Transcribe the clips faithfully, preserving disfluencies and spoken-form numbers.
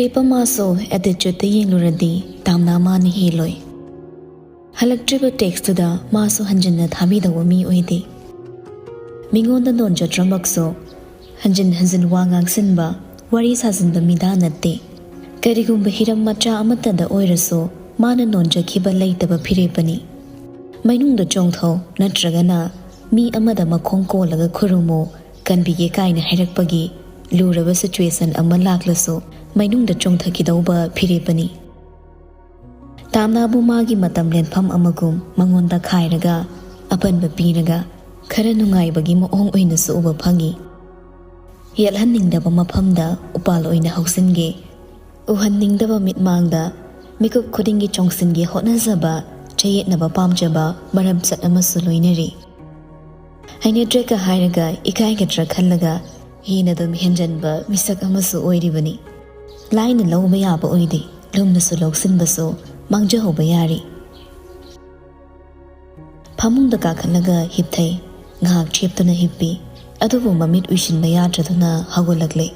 ꯀꯔꯤꯕ ꯃꯥꯁꯨ ꯑꯦꯇꯤꯆꯨꯠꯇ ꯌꯦꯡꯂꯨꯔꯗꯤ ꯇꯥꯝꯅ ꯃꯥꯅ ꯍꯦꯜꯂꯣꯏ꯫ ꯍꯜꯂꯛꯇ꯭ꯔꯤꯕ ꯇꯦꯛꯁꯇꯨꯗ ꯃꯥꯁꯨ ꯍꯟꯖꯤꯟꯅ ꯊꯥꯕꯤꯗꯧꯕ ꯃꯤ ꯑꯣꯏꯗꯦ꯫ ꯃꯤꯉꯣꯟꯗ ꯅꯣꯟꯖꯗ꯭ꯔꯃꯛꯁꯨ ꯍꯟꯖꯤꯟ ꯍꯟꯖꯤꯟ ꯋꯥ ꯉꯥꯡꯁꯤꯟꯕ, ꯋꯥꯔꯤ ꯁꯥꯖꯤꯟꯕ ꯃꯤꯗꯥ ꯅꯠꯇꯦ꯫ ꯀꯔꯤꯒꯨꯝꯕ ꯍꯤꯔꯝ ꯃꯆꯥ ꯑꯃꯠꯇꯗ ꯑꯣꯏꯔꯁꯨ ꯃꯥꯅ ꯅꯣꯟꯖꯈꯤꯕ ꯂꯩꯇꯕ ꯐꯤꯔꯦꯞꯄꯅꯤ꯫ ꯃꯅꯨꯡꯗ ꯆꯣꯡꯊꯧ ꯅꯠꯇ꯭ꯔꯒꯅ ꯃꯤ ꯑꯃꯗ ꯃꯈꯣꯡ ꯀꯣꯜꯂꯒ ꯈꯨꯔꯨꯝꯃꯨ, ꯀꯟꯕꯤꯒꯦ ꯀꯥꯏꯅ ꯍꯥꯏꯔꯛꯄꯒꯤ ꯂꯨꯔꯕ ꯁꯤꯆꯨꯋꯦꯁꯟ ꯑꯃ ꯂꯥꯛꯂꯁꯨ ꯃꯅꯨꯡꯗ ꯆꯣꯡꯊꯈꯤꯗꯧꯕ ꯐꯤꯔꯦꯞꯄꯅꯤ꯫ ꯇꯥꯝꯅꯥꯕꯨ ꯃꯥꯒꯤ ꯃꯇꯝ ꯂꯦꯟꯐꯝ ꯑꯃꯒꯨꯝ ꯃꯉꯣꯟꯗ ꯈꯥꯏꯔꯒ, ꯑꯄꯟꯕ ꯄꯤꯔꯒ, ꯈꯔ ꯅꯨꯡꯉꯥꯏꯕꯒꯤ ꯃꯑꯣꯡ ꯑꯣꯏꯅꯁꯨ ꯎꯕ ꯐꯪꯏ꯫ ꯌꯦꯠꯍꯟꯅꯤꯡꯗꯕ ꯃꯐꯝꯗ ꯎꯄꯥꯜ ꯑꯣꯏꯅ ꯍꯧꯖꯤꯟꯒꯦ, ꯎꯍꯟꯅꯤꯡꯗꯕ ꯃꯤꯠꯃꯥꯡꯗ ꯃꯤꯀꯨꯞ ꯈꯨꯗꯤꯡꯒꯤ ꯆꯣꯡꯁꯤꯟꯒꯦ ꯍꯣꯠꯅꯖꯕ ꯆꯌꯦꯠꯅꯕ ꯄꯥꯝꯖꯕ ꯃꯔꯝꯆꯠ ꯑꯃꯁꯨ ꯂꯣꯏꯅꯔꯤ꯫ ꯍꯩꯅꯗ꯭ꯔꯦꯒ ꯍꯥꯏꯔꯒ ꯏꯀꯥꯏꯒꯗ꯭ꯔꯥ ꯈꯜꯂꯒ ꯍꯦꯟꯅ ꯑꯗꯨꯝ ꯍꯦꯟꯖꯟꯕ ꯃꯤꯁꯛ ꯑꯃꯁꯨ ꯑꯣꯏꯔꯤꯕꯅꯤ꯫ ꯂꯥꯏꯅ ꯂꯧꯕ ꯌꯥꯕ ꯑꯣꯏꯗꯦ, ꯂꯨꯝꯅꯁꯨ ꯂꯧꯁꯤꯟꯕꯁꯨ ꯃꯥꯡꯖꯍꯧꯕ ꯌꯥꯔꯤ꯫ ꯐꯃꯨꯡꯗ ꯀꯥꯈꯠꯂꯒ ꯍꯤꯞꯊꯩ꯫ ꯉꯥꯏꯍꯥꯛ ꯆꯦꯞꯇꯨꯅ ꯍꯤꯞꯄꯤ, ꯑꯗꯨꯕꯨ ꯃꯃꯤꯠ ꯎꯏꯁꯤꯟꯕ ꯌꯥꯗ꯭ꯔꯗꯨꯅ ꯍꯧꯒꯠꯂꯛꯂꯦ꯫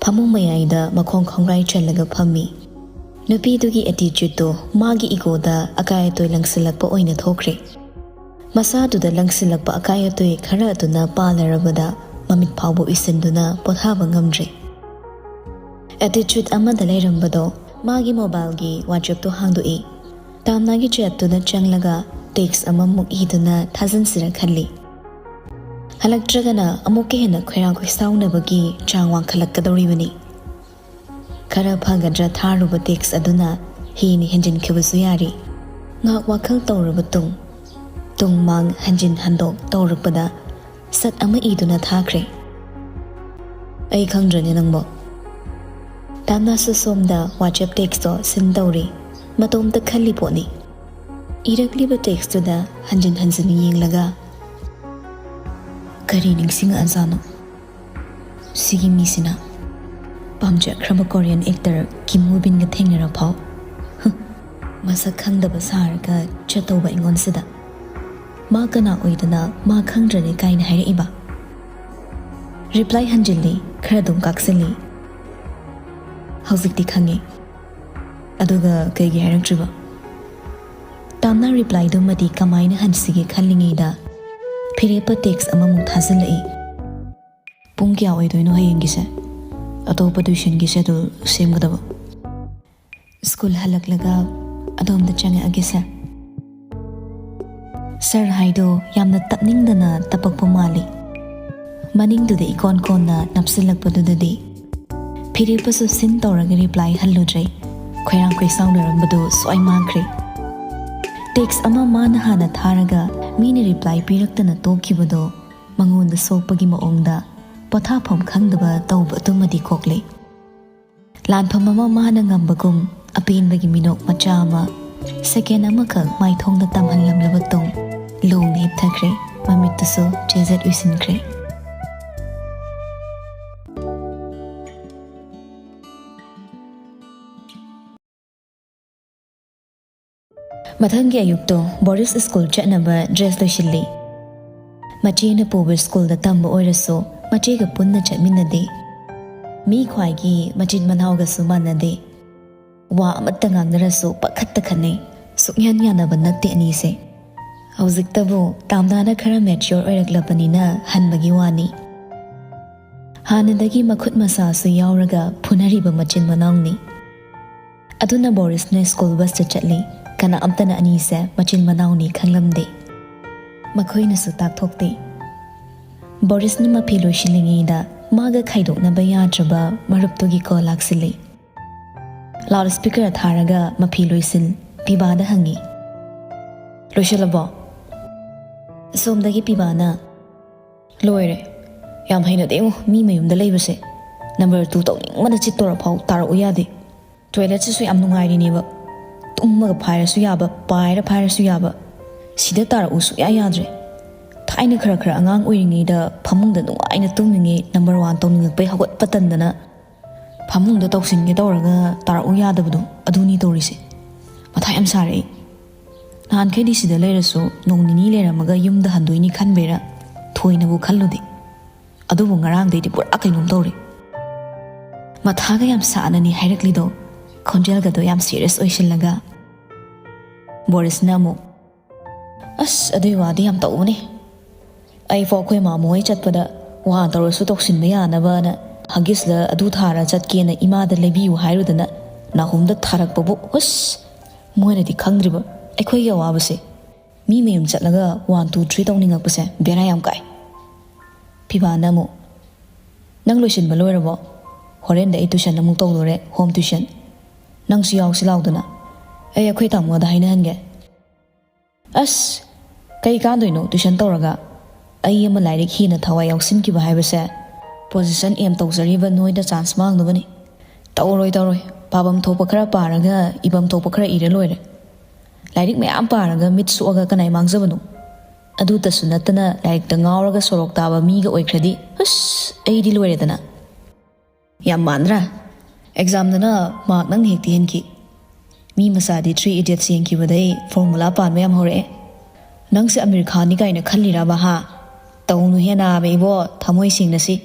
ꯐꯃꯨꯡ ꯃꯌꯥꯏꯗ ꯃꯈꯣꯡ ꯈꯣꯡꯒ꯭ꯔꯥꯏ ꯆꯜꯂꯒ ꯐꯝꯃꯤ꯫ ꯅꯨꯄꯤꯗꯨꯒꯤ ꯑꯦꯇꯤꯆꯨꯠꯇꯣ ꯃꯥꯒꯤ ꯏꯒꯣꯗ ꯑꯀꯥꯏ ꯑꯇꯣꯏ ꯂꯪꯁꯤꯜꯂꯛꯄ ꯑꯣꯏꯅ ꯊꯣꯛꯈ꯭ꯔꯦ꯫ ꯃꯁꯥꯗꯨꯗ ꯂꯪꯁꯤꯜꯂꯛꯄ ꯑꯀꯥꯏ ꯑꯇꯣꯏ ꯈꯔ ꯑꯗꯨꯅ ꯄꯥꯜꯂꯔꯕꯗ ꯃꯃꯤꯠ ꯐꯥꯎꯕ ꯎꯏꯁꯤꯟꯗꯨꯅ ꯄꯣꯊꯥꯕ ꯉꯝꯗ꯭ꯔꯦ꯫ ꯑꯦꯇꯤꯆꯨꯠ ꯑꯃꯗ ꯂꯩꯔꯝꯕꯗꯣ ꯃꯥꯒꯤ ꯃꯣꯕꯥꯏꯜꯒꯤ ꯋꯥꯆꯦꯞꯇꯣ ꯍꯥꯡꯗꯣꯛꯏ꯫ ꯇꯥꯝꯅꯥꯒꯤ ꯆꯦꯠꯇꯨꯗ ꯆꯪꯂꯒ ꯇꯦꯛꯁ ꯑꯃꯃꯨꯛ ꯏꯗꯨꯅ ꯊꯥꯖꯤꯟꯁꯤꯔ ꯈꯜꯂꯤ꯫ ꯍꯜꯂꯛꯇ꯭ꯔꯒꯅ ꯑꯃꯨꯛꯀ ꯍꯦꯟꯅ ꯈꯣꯏꯔꯥꯡ ꯈꯣꯏꯁꯥꯎꯅꯕꯒꯤ ꯆꯥꯡ ꯋꯥꯡꯈꯠꯂꯛꯀꯗꯧꯔꯤꯕꯅꯤ꯫ ꯈꯔ ꯐꯒꯗ꯭ꯔꯥ ꯊꯥꯔꯨꯕ ꯇꯦꯛꯁ ꯑꯗꯨꯅ ꯍꯦꯟꯅ ꯍꯦꯟꯖꯤꯟꯈꯤꯕꯁꯨ ꯌꯥꯔꯤ꯫ ꯉꯥꯏꯍꯥꯛ ꯋꯥꯈꯜ ꯇꯧꯔꯕ ꯇꯨꯡ, ꯇꯨꯡ ꯃꯥꯡ ꯍꯟꯖꯤꯟ ꯍꯟꯗꯣꯛ ꯇꯧꯔꯛꯄꯗ ꯁꯠ ꯑꯃ ꯏꯗꯨꯅ ꯊꯥꯈ꯭ꯔꯦ꯫ "ꯑꯩ ꯈꯪꯗ꯭ꯔꯅꯦ ꯅꯪꯕꯣ?" ꯇꯥꯝꯅꯥꯁꯨ ꯁꯣꯝꯗ ꯋꯥꯆꯦꯞ ꯇꯦꯛꯁꯇꯣ ꯁꯤꯟ ꯇꯧꯔꯤ꯫ ꯃꯇꯣꯝꯇ ꯈꯜꯂꯤ ꯄꯣꯠꯅꯤ꯫ ꯏꯔꯛꯂꯤꯕ ꯇꯦꯛꯁꯇꯨꯗ ꯍꯟꯖꯤꯟ ꯍꯟꯖꯤꯟ ꯌꯦꯡꯂꯒ, "ꯀꯔꯤ ꯅꯤꯡꯁꯤꯡꯉꯛꯑꯖꯥꯠꯅꯣ ꯁꯤꯒꯤ ꯃꯤꯁꯤꯅ? ꯄꯥꯝꯖꯈ꯭ꯔꯕ ꯀꯣꯔꯤꯌꯟ ꯑꯦꯛꯇꯔ ꯀꯤꯝ ꯋꯨ ꯕꯤꯟꯒ ꯊꯦꯡꯅꯔ ꯐꯥꯎ, ꯍꯨꯝ, ꯃꯁꯛ ꯈꯪꯗꯕ ꯁꯥꯔꯒ ꯆꯠꯇꯧꯕ ꯑꯩꯉꯣꯟꯁꯤꯗ ꯃꯥ ꯀꯅꯥ ꯑꯣꯏꯗꯅ ꯃꯥ ꯈꯪꯗ꯭ꯔꯅꯤ ꯀꯥꯏꯅ ꯍꯥꯏꯔꯛꯏꯕ?" ꯔꯤꯄ꯭ꯂꯥꯏ ꯍꯟꯖꯤꯜꯂꯤ, ꯈꯔ ꯑꯗꯨꯝ ꯀꯥꯛꯁꯤꯜꯂꯤ꯫ ꯍꯧꯖꯤꯛꯇꯤ ꯈꯪꯉꯦ꯫ ꯑꯗꯨꯒ ꯀꯩꯒꯤ ꯍꯥꯏꯔꯛꯇ꯭ꯔꯤꯕ? ꯇꯥꯝꯅ ꯔꯤꯄ꯭ꯂꯥꯏꯗꯨꯃꯗꯤ ꯀꯃꯥꯏꯅ ꯍꯟꯁꯤꯒꯦ ꯈꯜꯂꯤꯉꯩꯗ ꯐꯤꯔꯦꯞꯄ ꯇꯦꯛꯁ ꯑꯃꯃꯨꯛ ꯊꯥꯖꯤꯜꯂꯛꯏ꯫ "ꯄꯨꯡ ꯀꯌꯥ ꯑꯣꯏꯗꯣꯏꯅꯣ ꯍꯌꯦꯡꯒꯤꯁꯦ? ꯑꯇꯣꯞꯄ ꯇ꯭ꯌꯨꯁꯟꯒꯤ ꯁꯦꯗꯨꯜ ꯁꯦꯝꯒꯗꯕ꯫ ꯁ꯭ꯀꯨꯜ ꯍꯜꯂꯛꯂꯒ ꯑꯗꯣꯝꯗ ꯆꯪꯉꯛꯑꯒꯦ ꯁꯥꯔ꯫" ꯁꯥꯔ ꯍꯥꯏꯗꯣ ꯌꯥꯝꯅ ꯇꯞꯅꯤꯡꯗꯅ ꯇꯞꯄꯛꯄ ꯃꯥꯜꯂꯤ꯫ ꯃꯅꯤꯡꯗꯨꯗ ꯏꯀꯣꯟ ꯀꯣꯟꯅ ꯅꯞꯁꯤꯜꯂꯛꯄꯗꯨꯗꯗꯤ ꯐꯤꯔꯦꯞꯄꯁꯨ ꯁꯤꯟ ꯇꯧꯔꯒ ꯔꯤꯄ꯭ꯂꯥꯏ ꯍꯜꯂꯨꯗ꯭ꯔꯦ꯫ ꯈꯣꯏꯔꯥꯡ ꯈꯣꯏꯁꯥꯎꯅꯔꯝꯕꯗꯨ ꯁ꯭ꯋꯥꯏ ꯃꯥꯡꯈ꯭ꯔꯦ꯫ ꯇꯦꯛꯁ ꯑꯃ ꯃꯥꯅ ꯍꯥꯟꯅ ꯊꯥꯔꯒ ꯃꯤꯅ ꯔꯤꯄ꯭ꯂꯥꯏ ꯄꯤꯔꯛꯇꯅ ꯇꯣꯛꯈꯤꯕꯗꯣ ꯃꯉꯣꯟꯗ ꯁꯣꯛꯄꯒꯤ ꯃꯑꯣꯡꯗ ꯄꯣꯊꯥꯐꯝ ꯈꯪꯗꯕ ꯇꯧꯕ ꯑꯗꯨꯃꯗꯤ ꯀꯣꯛꯂꯦ꯫ ꯂꯥꯟꯐꯝ ꯑꯃ ꯃꯥꯅ ꯉꯝꯕꯒꯨꯝ ꯑꯄꯦꯟꯕꯒꯤ ꯃꯤꯅꯣꯛ ꯃꯆꯥ ꯑꯃ ꯁꯦꯀꯦꯟ ꯑꯃꯈꯛ ꯃꯥꯏꯊꯣꯡꯗ ꯇꯝꯍꯜꯂꯝꯂꯕ ꯇꯨꯡ ꯂꯣꯡꯅ ꯍꯤꯞꯊꯈ꯭ꯔꯦ꯫ ꯃꯃꯤꯠꯇꯨꯁꯨ ꯆꯦꯖꯠ ꯎꯏꯁꯤꯟꯈ꯭ꯔꯦ꯫ ꯃꯊꯪꯒꯤ ꯑꯌꯨꯛꯇꯣ ꯕꯣꯔꯤꯁ ꯁ꯭ꯀꯨꯜ ꯆꯠꯅꯕ ꯗ꯭ꯔꯦꯁ ꯂꯣꯏꯁꯤꯜꯂꯤ꯫ ꯃꯆꯦꯅ ꯄꯨꯕ ꯁ꯭ꯀꯨꯜꯗ ꯇꯝꯕ ꯑꯣꯏꯔꯁꯨ ꯃꯆꯦꯒ ꯄꯨꯟꯅ ꯆꯠꯃꯤꯟꯅꯗꯦ꯫ ꯃꯤ ꯈ꯭ꯋꯥꯏꯒꯤ ꯃꯆꯤꯟ ꯃꯅꯥꯎꯒꯁꯨ ꯃꯥꯟꯅꯗꯦ꯫ ꯋꯥ ꯑꯃꯠꯇ ꯉꯥꯡꯅꯔꯁꯨ ꯄꯪꯈꯠꯇ ꯈꯠꯅꯩ꯫ ꯁꯨꯛꯌꯥꯟ ꯌꯥꯅꯕ ꯅꯠꯇꯦ ꯑꯅꯤꯁꯦ꯫ ꯍꯧꯖꯤꯛꯇꯕꯨ ꯇꯥꯝꯅꯥꯅ ꯈꯔ ꯃꯦꯆ꯭ꯌꯣꯔ ꯑꯣꯏꯔꯛꯂꯕꯅꯤꯅ ꯍꯟꯕꯒꯤ ꯋꯥꯅꯤ꯫ ꯍꯥꯟꯅꯗꯒꯤ ꯃꯈꯨꯠ ꯃꯁꯥꯁꯨ ꯌꯥꯎꯔꯒ ꯐꯨꯅꯔꯤꯕ ꯃꯆꯤꯟ ꯃꯅꯥꯎꯅꯤ꯫ ꯑꯗꯨꯅ ꯕꯣꯔꯤꯁꯅ ꯁ꯭ꯀꯨꯜ ꯕꯁꯇ ꯆꯠꯂꯤ꯫ ꯀꯅꯥꯝꯇꯅ ꯑꯅꯤꯁꯦ ꯃꯆꯤꯟ ꯃꯅꯥꯎꯅꯤ ꯈꯪꯂꯝꯗꯦ꯫ ꯃꯈꯣꯏꯅꯁꯨ ꯇꯥꯛꯊꯣꯛꯇꯦ꯫ ꯕꯣꯔꯤꯁꯅ ꯃꯐꯤ ꯂꯣꯏꯁꯤꯜꯂꯤꯉꯩꯗ ꯃꯥꯒ ꯈꯥꯏꯗꯣꯛꯅꯕ ꯌꯥꯗ꯭ꯔꯕ ꯃꯔꯨꯞꯇꯨꯒꯤ ꯀꯣꯜ ꯂꯥꯛꯁꯤꯜꯂꯤ꯫ ꯂꯥꯎꯗ ꯁ꯭ꯄꯤꯀꯔ ꯊꯥꯔꯒ ꯃꯐꯤ ꯂꯣꯏꯁꯤꯟ ꯄꯤꯕꯥꯗ ꯍꯪꯉꯤ꯫ "ꯂꯣꯏꯁꯤꯜꯂꯕꯣ?" ꯁꯣꯝꯗꯒꯤ ꯄꯤꯕꯥꯅ, "ꯂꯣꯏꯔꯦ꯫ ꯌꯥꯝ ꯍꯩꯅꯗꯦꯉꯣ ꯃꯤ ꯃꯌꯨꯝꯗ ꯂꯩꯕꯁꯦ꯫ ꯅꯝꯕꯔ ꯇꯨ ꯇꯧꯅꯤꯡꯕꯅ ꯆꯤꯠꯇꯣꯔꯐꯥꯎ ꯇꯥꯔꯛꯎ ꯌꯥꯗꯦ꯫ ꯇꯣꯏꯂꯦꯠꯁꯤꯁꯨ ꯌꯥꯝ ꯅꯨꯡꯉꯥꯏꯔꯤꯅꯦꯕ꯫ ꯇꯨꯝꯃꯒ ꯐꯥꯏꯔꯁꯨ ꯌꯥꯕ, ꯄꯥꯏꯔ ꯐꯥꯏꯔꯁꯨ ꯌꯥꯕ꯫ ꯁꯤꯗ ꯇꯥꯔꯛꯎ ꯁꯨꯛꯌꯥ ꯌꯥꯗ꯭ꯔꯦ꯫ ꯊꯥꯏꯅ ꯈꯔ ꯈꯔ ꯑꯉꯥꯡ ꯑꯣꯏꯔꯤꯉꯩꯗ ꯐꯃꯨꯡꯗ ꯅꯨꯡꯉꯥꯏꯅ ꯇꯨꯝꯃꯤꯉꯩ ꯅꯝꯕꯔ ꯋꯥꯟ ꯇꯧꯅꯤꯡꯉꯛꯄꯩ ꯍꯧꯒꯠꯄ ꯇꯟꯗꯅ ꯐꯃꯨꯡꯗ ꯇꯧꯁꯤꯟꯒꯦ ꯇꯧꯔꯒ ꯇꯥꯔꯛꯎ ꯌꯥꯗꯕꯗꯣ ꯑꯗꯨꯅꯤ ꯇꯧꯔꯤꯁꯦ꯫ ꯃꯊꯥ ꯌꯥꯝ ꯁꯥꯔꯦ ꯑꯩ꯫ ꯅꯍꯥꯟꯈꯩꯗꯤ ꯁꯤꯗ ꯂꯩꯔꯁꯨ ꯅꯣꯡ ꯅꯤꯅꯤ ꯂꯩꯔꯝꯃꯒ ꯌꯨꯝꯗ ꯍꯟꯗꯣꯏꯅꯤ ꯈꯟꯕꯩꯔꯥ ꯊꯣꯏꯅꯕꯨ ꯈꯜꯂꯨꯗꯦ꯫ ꯑꯗꯨꯕꯨ ꯉꯔꯥꯡꯗꯩꯗꯤ ꯄꯨꯔꯥ ꯀꯩꯅꯣꯝ ꯇꯧꯔꯦ꯫ ꯃꯊꯥꯒ ꯌꯥꯝ ꯁꯥꯅꯅꯤ ꯍꯥꯏꯔꯛꯂꯤꯗꯣ, ꯈꯣꯟꯖꯦꯜꯒꯗꯣ ꯌꯥꯝ ꯁꯤꯔꯤꯌꯁ ꯑꯣꯏꯁꯤꯜꯂꯒ꯫ ꯕꯣꯔꯤꯁꯅ ꯑꯃꯨꯛ, "ꯑꯁ, ꯑꯗꯨꯏ ꯋꯥꯗꯤ ꯌꯥꯝ ꯇꯧꯕꯅꯦ꯫ ꯑꯩꯐꯥꯎ ꯑꯩꯈꯣꯏ ꯃꯥꯃꯣ ꯍꯣꯏ ꯆꯠꯄꯗ ꯋꯥ ꯇꯧꯔꯁꯨ ꯇꯧꯁꯤꯟꯕ ꯌꯥꯅꯕꯅ ꯍꯒꯤꯁꯂ ꯑꯗꯨ ꯊꯥꯔ ꯆꯠꯀꯦꯅ ꯏꯃꯥꯗ ꯂꯩꯕꯤꯌꯨ ꯍꯥꯏꯔꯨꯗꯅ ꯅꯥꯍꯨꯝꯗ ꯊꯥꯔꯛꯄꯕꯨ, ꯎꯁ, ꯃꯣꯏꯅꯗꯤ ꯈꯪꯗ꯭ꯔꯤꯕ ꯑꯩꯈꯣꯏꯒꯤ ꯑꯋꯥꯕꯁꯦ꯫ ꯃꯤ ꯃꯌꯨꯝ ꯆꯠꯂꯒ ꯋꯥꯟ ꯇꯨ ꯊ꯭ꯔꯤ ꯇꯧꯅꯤꯡꯉꯛꯄꯁꯦ ꯕꯦꯔꯥ ꯌꯥꯝ ꯀꯥꯏ꯫" ꯐꯤꯕꯥꯅ ꯑꯃꯨꯛ, "ꯅꯪ ꯂꯣꯏꯁꯤꯟꯕ ꯂꯣꯏꯔꯕꯣ? ꯍꯣꯔꯦꯟꯗ ꯑꯩ ꯇꯨꯏꯁꯟ ꯑꯃꯨꯛ ꯇꯧꯗꯣꯔꯦ, ꯍꯣꯝ ꯇꯨꯏꯁꯟ꯫ ꯅꯪꯁꯨ ꯌꯥꯎꯁꯤ ꯂꯥꯎꯗꯅ꯫ ꯑꯩ ꯑꯩꯈꯣꯏ ꯇꯥꯃꯣꯗ ꯍꯥꯏꯅꯍꯟꯒꯦ꯫" "ꯑꯁ, ꯀꯩ ꯀꯥꯟꯗꯣꯏꯅꯣ ꯇꯨꯏꯁꯟ ꯇꯧꯔꯒ? ꯑꯩ ꯑꯃ ꯂꯥꯏꯔꯤꯛ ꯍꯦꯟꯅ ꯊꯋꯥꯏ ꯌꯥꯎꯁꯤꯟꯈꯤꯕ ꯍꯥꯏꯕꯁꯦ ꯄꯣꯖꯤꯁꯟ ꯑꯦꯝ ꯇꯧꯖꯔꯤꯕ ꯅꯣꯏꯗ ꯆꯥꯟꯁ ꯃꯥꯡꯅꯕꯅꯤ꯫" "ꯇꯧꯔꯣꯏ, ꯇꯧꯔꯣꯏ꯫ ꯄꯥꯐꯝ ꯊꯣꯛꯄ ꯈꯔ ꯄꯥꯔꯒ ꯏꯐꯝ ꯊꯣꯛꯄ ꯈꯔ ꯏꯔ ꯂꯣꯏꯔꯦ꯫ ꯂꯥꯏꯔꯤꯛ ꯃꯌꯥꯝ ꯄꯥꯔꯒ ꯃꯤꯠ ꯁꯣꯛꯑꯒ ꯀꯅꯥꯏ ꯃꯥꯡꯖꯕꯅꯣ? ꯑꯗꯨꯇꯁꯨ ꯅꯠꯇꯅ ꯂꯥꯏꯔꯤꯛꯇ ꯉꯥꯎꯔꯒ ꯁꯣꯔꯣꯛ ꯇꯥꯕ ꯃꯤꯒ ꯑꯣꯏꯈ꯭ꯔꯗꯤ, ꯍꯨꯁ, ꯑꯩꯗꯤ ꯂꯣꯏꯔꯦꯗꯅ꯫" "ꯌꯥꯝ ꯃꯥꯟꯗ꯭ꯔꯥ? ꯑꯦꯛꯖꯥꯝꯗꯅ ꯃꯥꯔꯛ ꯅꯪꯅ ꯍꯦꯛꯇ ꯍꯦꯟꯈꯤ꯫ ꯃꯤ ꯃꯆꯥꯗꯤ ꯊ꯭ꯔꯤ ꯏꯗꯤꯌꯠꯁ ꯌꯦꯡꯈꯤꯕꯗꯩ ꯐꯣꯔꯃꯨꯂꯥ ꯄꯥꯟꯕ ꯌꯥꯝ ꯍꯧꯔꯛꯑꯦ꯫ ꯅꯪꯁꯦ ꯑꯃꯤꯔ ꯈꯥꯟꯅꯤ ꯀꯥꯏꯅ ꯈꯜꯂꯤꯔꯕ, ꯍꯥ? ꯇꯧꯅꯨ ꯍꯦ ꯅꯥꯕ ꯏꯕꯣ, ꯊꯃꯣꯏ ꯁꯦꯡꯅꯁꯤ꯫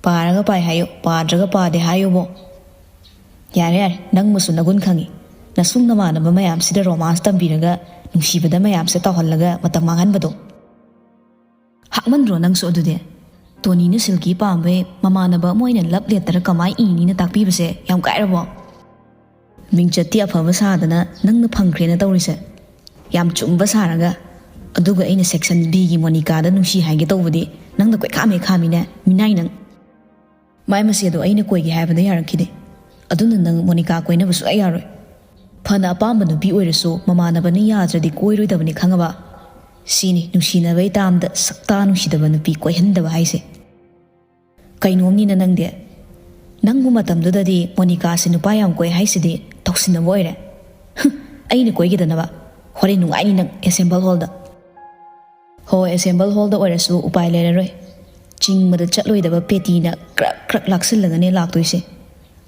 ꯄꯥꯔꯒ ꯄꯥꯏ ꯍꯥꯏꯌꯨ, ꯄꯥꯗ꯭ꯔꯒ ꯄꯥꯗꯦ ꯍꯥꯏꯌꯨꯕꯣ꯫ ꯌꯥꯔꯦ, ꯌꯥꯔꯦ, ꯅꯪꯕꯨꯁꯨ ꯅꯒꯨꯟ ꯈꯪꯉꯤ꯫ ꯅꯁꯨꯡ ꯅꯃꯥꯟꯅꯕ ꯃꯌꯥꯝꯁꯤꯗ ꯔꯣꯃꯥꯟꯁ ꯇꯝꯕꯤꯔꯒ, ꯅꯨꯡꯁꯤꯕꯗ ꯃꯌꯥꯝꯁꯦ ꯇꯥꯎꯍꯜꯂꯒ ꯃꯇꯝ ꯃꯥꯡꯍꯟꯕꯗꯣ꯫ ꯍꯥꯛꯃꯟꯗ꯭ꯔꯣ ꯅꯪꯁꯨ ꯑꯗꯨꯗꯤ? ꯇꯣꯅꯤꯅ ꯁꯤꯜꯀꯤ ꯄꯥꯝꯕꯩ ꯃꯃꯥꯟꯅꯕ ꯑꯃ ꯑꯣꯏꯅ ꯂꯞ ꯂꯦꯇꯔ ꯀꯃꯥꯏ ꯏꯅꯤꯅ ꯇꯥꯛꯄꯤꯕꯁꯦ ꯌꯥꯝ ꯀꯥꯏꯔꯕꯣ? ꯃꯤꯡꯆꯠꯇꯤ ꯑꯐꯕ ꯁꯥꯗꯅ ꯅꯪꯅ ꯐꯪꯈ꯭ꯔꯦꯅ ꯇꯧꯔꯤꯁꯦ꯫ ꯌꯥꯝ ꯆꯨꯝꯕ ꯁꯥꯔꯒ꯫ ꯑꯗꯨꯒ ꯑꯩꯅ ꯁꯦꯛꯁꯟ ꯕꯤꯒꯤ ꯃꯣꯅꯤꯀꯥꯗ ꯅꯨꯡꯁꯤ ꯍꯥꯏꯒꯦ ꯇꯧꯕꯗꯤ ꯅꯪꯅ ꯀꯣꯏꯈꯥꯝ ꯍꯦꯛ ꯈꯥꯝꯃꯤꯅꯦ, ꯃꯤꯅꯥꯏ ꯅꯪ꯫ ꯃꯥꯏ ꯃꯆꯦꯗꯣ ꯑꯩꯅ ꯀꯣꯏꯒꯦ ꯍꯥꯏꯕꯗ ꯌꯥꯔꯛꯈꯤꯗꯦ꯫ ꯑꯗꯨꯅ ꯅꯪ ꯃꯣꯅꯤꯀꯥ ꯀꯣꯏꯅꯕ ꯁꯨꯛꯌꯥ ꯌꯥꯔꯣꯏ꯫ ꯐꯅ ꯑꯄꯥꯝꯕ ꯅꯨꯄꯤ ꯑꯣꯏꯔꯁꯨ ꯃꯃꯥꯟꯅꯕꯅ ꯌꯥꯗ꯭ꯔꯗꯤ ꯀꯣꯏꯔꯣꯏꯗꯕꯅꯤ, ꯈꯪꯉꯕ? ꯁꯤꯅꯤ ꯅꯨꯡꯁꯤꯅꯕꯩ ꯇꯥꯝꯗ ꯁꯛꯇꯥ ꯅꯨꯡꯁꯤꯗꯕ ꯅꯨꯄꯤ ꯀꯣꯏꯍꯟꯗꯕ ꯍꯥꯏꯁꯦ꯫ ꯀꯩꯅꯣꯝꯅꯤꯅ ꯅꯪꯗꯤ꯫ ꯅꯪꯕꯨ ꯃꯇꯝꯗꯨꯗꯗꯤ ꯃꯣꯅꯤꯀꯥꯁꯦ ꯅꯨꯄꯥ ꯌꯥꯝ ꯀꯣꯏ ꯍꯥꯏꯁꯤꯗꯤ ꯇꯧꯁꯤꯟꯅꯕ ꯑꯣꯏꯔꯦ꯫ ꯍꯨꯝ, ꯑꯩꯅ ꯀꯣꯏꯒꯗꯅꯕ꯫ ꯍꯣꯔꯦꯟ ꯅꯨꯡꯉꯥꯏꯅꯤ ꯅꯪ ꯑꯦꯁꯦꯝꯕꯜ ꯍꯣꯜꯗ꯫ ꯍꯣꯏ, ꯑꯦꯁꯦꯝꯕꯜ ꯍꯣꯜꯗ ꯑꯣꯏꯔꯁꯨ ꯎꯄꯥꯏ ꯂꯩꯔꯔꯣꯏ꯫ ꯆꯤꯡꯕꯗ ꯆꯠꯂꯣꯏꯗꯕ ꯄꯦꯇꯤꯅ ꯀ꯭ꯔꯛ ꯀ꯭ꯔꯛ ꯂꯥꯛꯁꯤꯜꯂꯒꯅꯦ ꯂꯥꯛꯇꯣꯏꯁꯦ꯫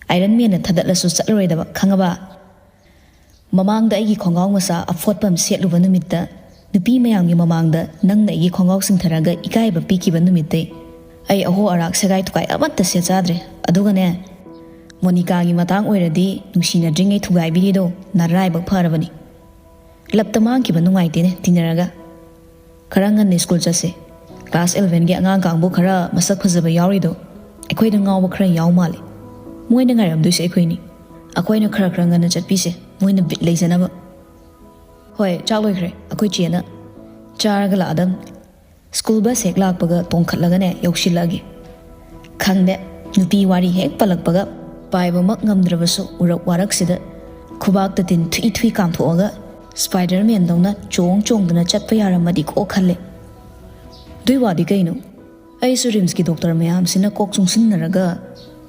ꯑꯥꯏꯔꯟ ꯃꯦꯟꯅ ꯊꯗꯠꯂꯁꯨ ꯆꯠꯂꯔꯣꯏꯗꯕ, ꯈꯪꯉꯕ? ꯃꯃꯥꯡꯗ ꯑꯩꯒꯤ ꯈꯣꯡꯒ꯭ꯔꯥꯎ ꯃꯆꯥ ꯑꯐꯣꯠꯄ ꯑꯃ ꯁꯦꯠꯂꯨꯕ ꯅꯨꯃꯤꯠꯇ, ꯅꯨꯄꯤ ꯃꯌꯥꯝꯒꯤ ꯃꯃꯥꯡꯗ ꯅꯪꯅ ꯑꯩꯒꯤ ꯈꯣꯡꯒ꯭ꯔꯥꯎ ꯆꯤꯡꯊꯔꯒ ꯏꯀꯥꯏꯕ ꯄꯤꯈꯤꯕ ꯅꯨꯃꯤꯠꯇꯩ ꯑꯩ ꯑꯍꯣ ꯑꯔꯥꯛ ꯁꯦꯒꯥꯏ ꯇꯨꯀꯥꯏ ꯑꯃꯠꯇ ꯁꯦꯠ ꯆꯥꯗ꯭ꯔꯦ꯫ ꯑꯗꯨꯒꯅꯦ, ꯃꯣꯅꯤꯀꯥꯒꯤ ꯃꯇꯥꯡ ꯑꯣꯏꯔꯗꯤ ꯅꯨꯡꯁꯤꯅꯗ꯭ꯔꯤꯉꯩ ꯊꯨꯒꯥꯏꯕꯤꯔꯤꯗꯣ ꯅꯔꯥꯏꯕꯛ ꯐꯔꯕꯅꯤ꯫ ꯂꯞꯇ ꯃꯥꯡꯈꯤꯕ ꯅꯨꯡꯉꯥꯏꯇꯦꯅꯦ ꯇꯤꯟꯅꯔꯒ꯫ ꯈꯔ ꯉꯟꯅ ꯁ꯭ꯀꯨꯜ ꯆꯠꯁꯦ꯫ ꯀ꯭ꯂꯥꯁ ꯑꯦꯂꯚꯦꯟꯒꯤ ꯑꯉꯥꯡ ꯀꯥꯡꯕꯨ ꯈꯔ ꯃꯁꯛ ꯐꯖꯕ ꯌꯥꯎꯔꯤꯗꯣ ꯑꯩꯈꯣꯏꯗ ꯉꯥꯎꯕ ꯈꯔ ꯌꯥꯎ ꯃꯥꯜꯂꯦ꯫ ꯃꯣꯏꯅ ꯉꯥꯏꯔꯝꯗꯣꯏꯁꯦ ꯑꯩꯈꯣꯏꯅꯤ꯫ ꯑꯩꯈꯣꯏꯅ ꯈꯔ ꯈꯔ ꯉꯟꯅ ꯆꯠꯄꯤꯁꯦ, ꯃꯣꯏꯅ ꯕꯤꯠ ꯂꯩꯖꯅꯕ꯫ ꯍꯣꯏ, ꯆꯥꯛ ꯂꯣꯏꯈ꯭ꯔꯦ꯫ ꯑꯩꯈꯣꯏ ꯆꯦꯅ ꯆꯥꯔꯒ ꯂꯥꯛꯑꯗꯝ꯫ ꯁ꯭ꯀꯨꯜ ꯕꯁ ꯍꯦꯛ ꯂꯥꯛꯄꯒ ꯇꯣꯡꯈꯠꯂꯒꯅꯦ ꯌꯧꯁꯤꯜꯂꯛꯑꯒꯦ꯫ ꯈꯪꯗꯦ, ꯅꯨꯄꯤ ꯋꯥꯔꯤ ꯍꯦꯛ ꯄꯜꯂꯛꯄꯒ ꯄꯥꯏꯕꯃꯛ ꯉꯝꯗ꯭ꯔꯕꯁꯨ ꯎꯔꯛ ꯋꯥꯔꯛꯁꯤꯗ ꯈꯨꯕꯥꯛꯇ ꯇꯤꯟ ꯊꯨꯏ ꯊꯨꯏ ꯀꯥꯝꯊꯣꯛꯑꯒ ꯁ꯭ꯄꯥꯏꯗꯔꯃꯦꯟꯗꯧꯅ ꯆꯣꯡ ꯆꯣꯡꯗꯅ ꯆꯠꯄ ꯌꯥꯔꯝꯃꯗꯤꯀꯣ ꯈꯜꯂꯦ꯫ ꯑꯗꯨꯏ ꯋꯥꯗꯤ ꯀꯩꯅꯣ? ꯑꯩꯁꯨ ꯔꯤꯝꯁꯀꯤ ꯗꯣꯛꯇꯔ ꯃꯌꯥꯝꯁꯤꯅ ꯀꯣꯛ ꯆꯨꯡꯁꯤꯟꯅꯔꯒ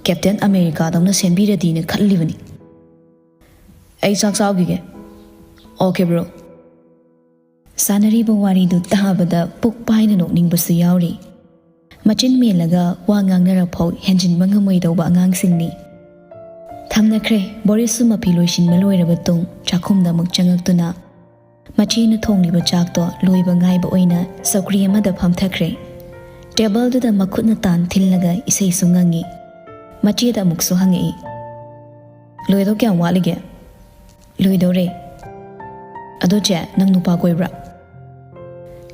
ꯀꯦꯞꯇꯦꯟ ꯑꯃꯦꯔꯤꯀꯥꯗꯧꯅ ꯁꯦꯝꯕꯤꯔꯗꯤꯅ ꯈꯜꯂꯤꯕꯅꯤ꯫ ꯑꯩ ꯆꯥꯛ ꯆꯥꯎꯈꯤꯒꯦ꯫ Okay bro. ꯁꯥꯟꯅꯔꯤꯕ ꯋꯥꯔꯤꯗꯨ ꯇꯥꯕꯗ ꯄꯨꯛ ꯄꯥꯏꯅ ꯅꯣꯛꯅꯤꯡꯕꯁꯨ ꯌꯥꯎꯔꯤ꯫ ꯃꯆꯤꯟ ꯃꯦꯜꯂꯒ ꯋꯥ ꯉꯥꯡꯅꯔꯐꯥꯎ ꯍꯦꯟꯖꯤꯟꯕ ꯉꯝꯃꯣꯏꯗꯧꯕ ꯑꯉꯥꯡꯁꯤꯡꯅꯤ꯫ ꯊꯝꯅꯈ꯭ꯔꯦ꯫ ꯕꯣꯔꯤꯁꯁꯨ ꯃꯐꯤ ꯂꯣꯏꯁꯤꯟꯕ ꯂꯣꯏꯔꯕ ꯇꯨꯡ ꯆꯥꯛꯈꯨꯝꯗ ꯑꯃꯨꯛ ꯆꯪꯉꯛꯇꯨꯅ ꯃꯆꯦꯅ ꯊꯣꯡꯂꯤꯕ ꯆꯥꯛꯇꯣ ꯂꯣꯏꯕ ꯉꯥꯏꯕ ꯑꯣꯏꯅ ꯆꯧꯀ꯭ꯔꯤ ꯑꯃꯗ ꯐꯝꯊꯈ꯭ꯔꯦ꯫ ꯇꯦꯕꯜꯗꯨꯗ ꯃꯈꯨꯠꯅ ꯇꯥꯟ ꯊꯤꯜꯂꯒ ꯏꯁꯩꯁꯨ ꯉꯪꯉꯤ꯫ ꯃꯆꯦꯗ ꯑꯃꯨꯛꯁꯨ ꯍꯪꯉꯛꯏ, "ꯂꯣꯏꯗꯧ ꯀꯌꯥꯝ ꯋꯥꯠꯂꯤꯒꯦ?" "ꯂꯣꯏꯗꯧꯔꯦ꯫ ꯑꯗꯣ ꯆꯦ, ꯅꯪ ꯅꯨꯄꯥ ꯀꯣꯏꯕ꯭ꯔꯥ?"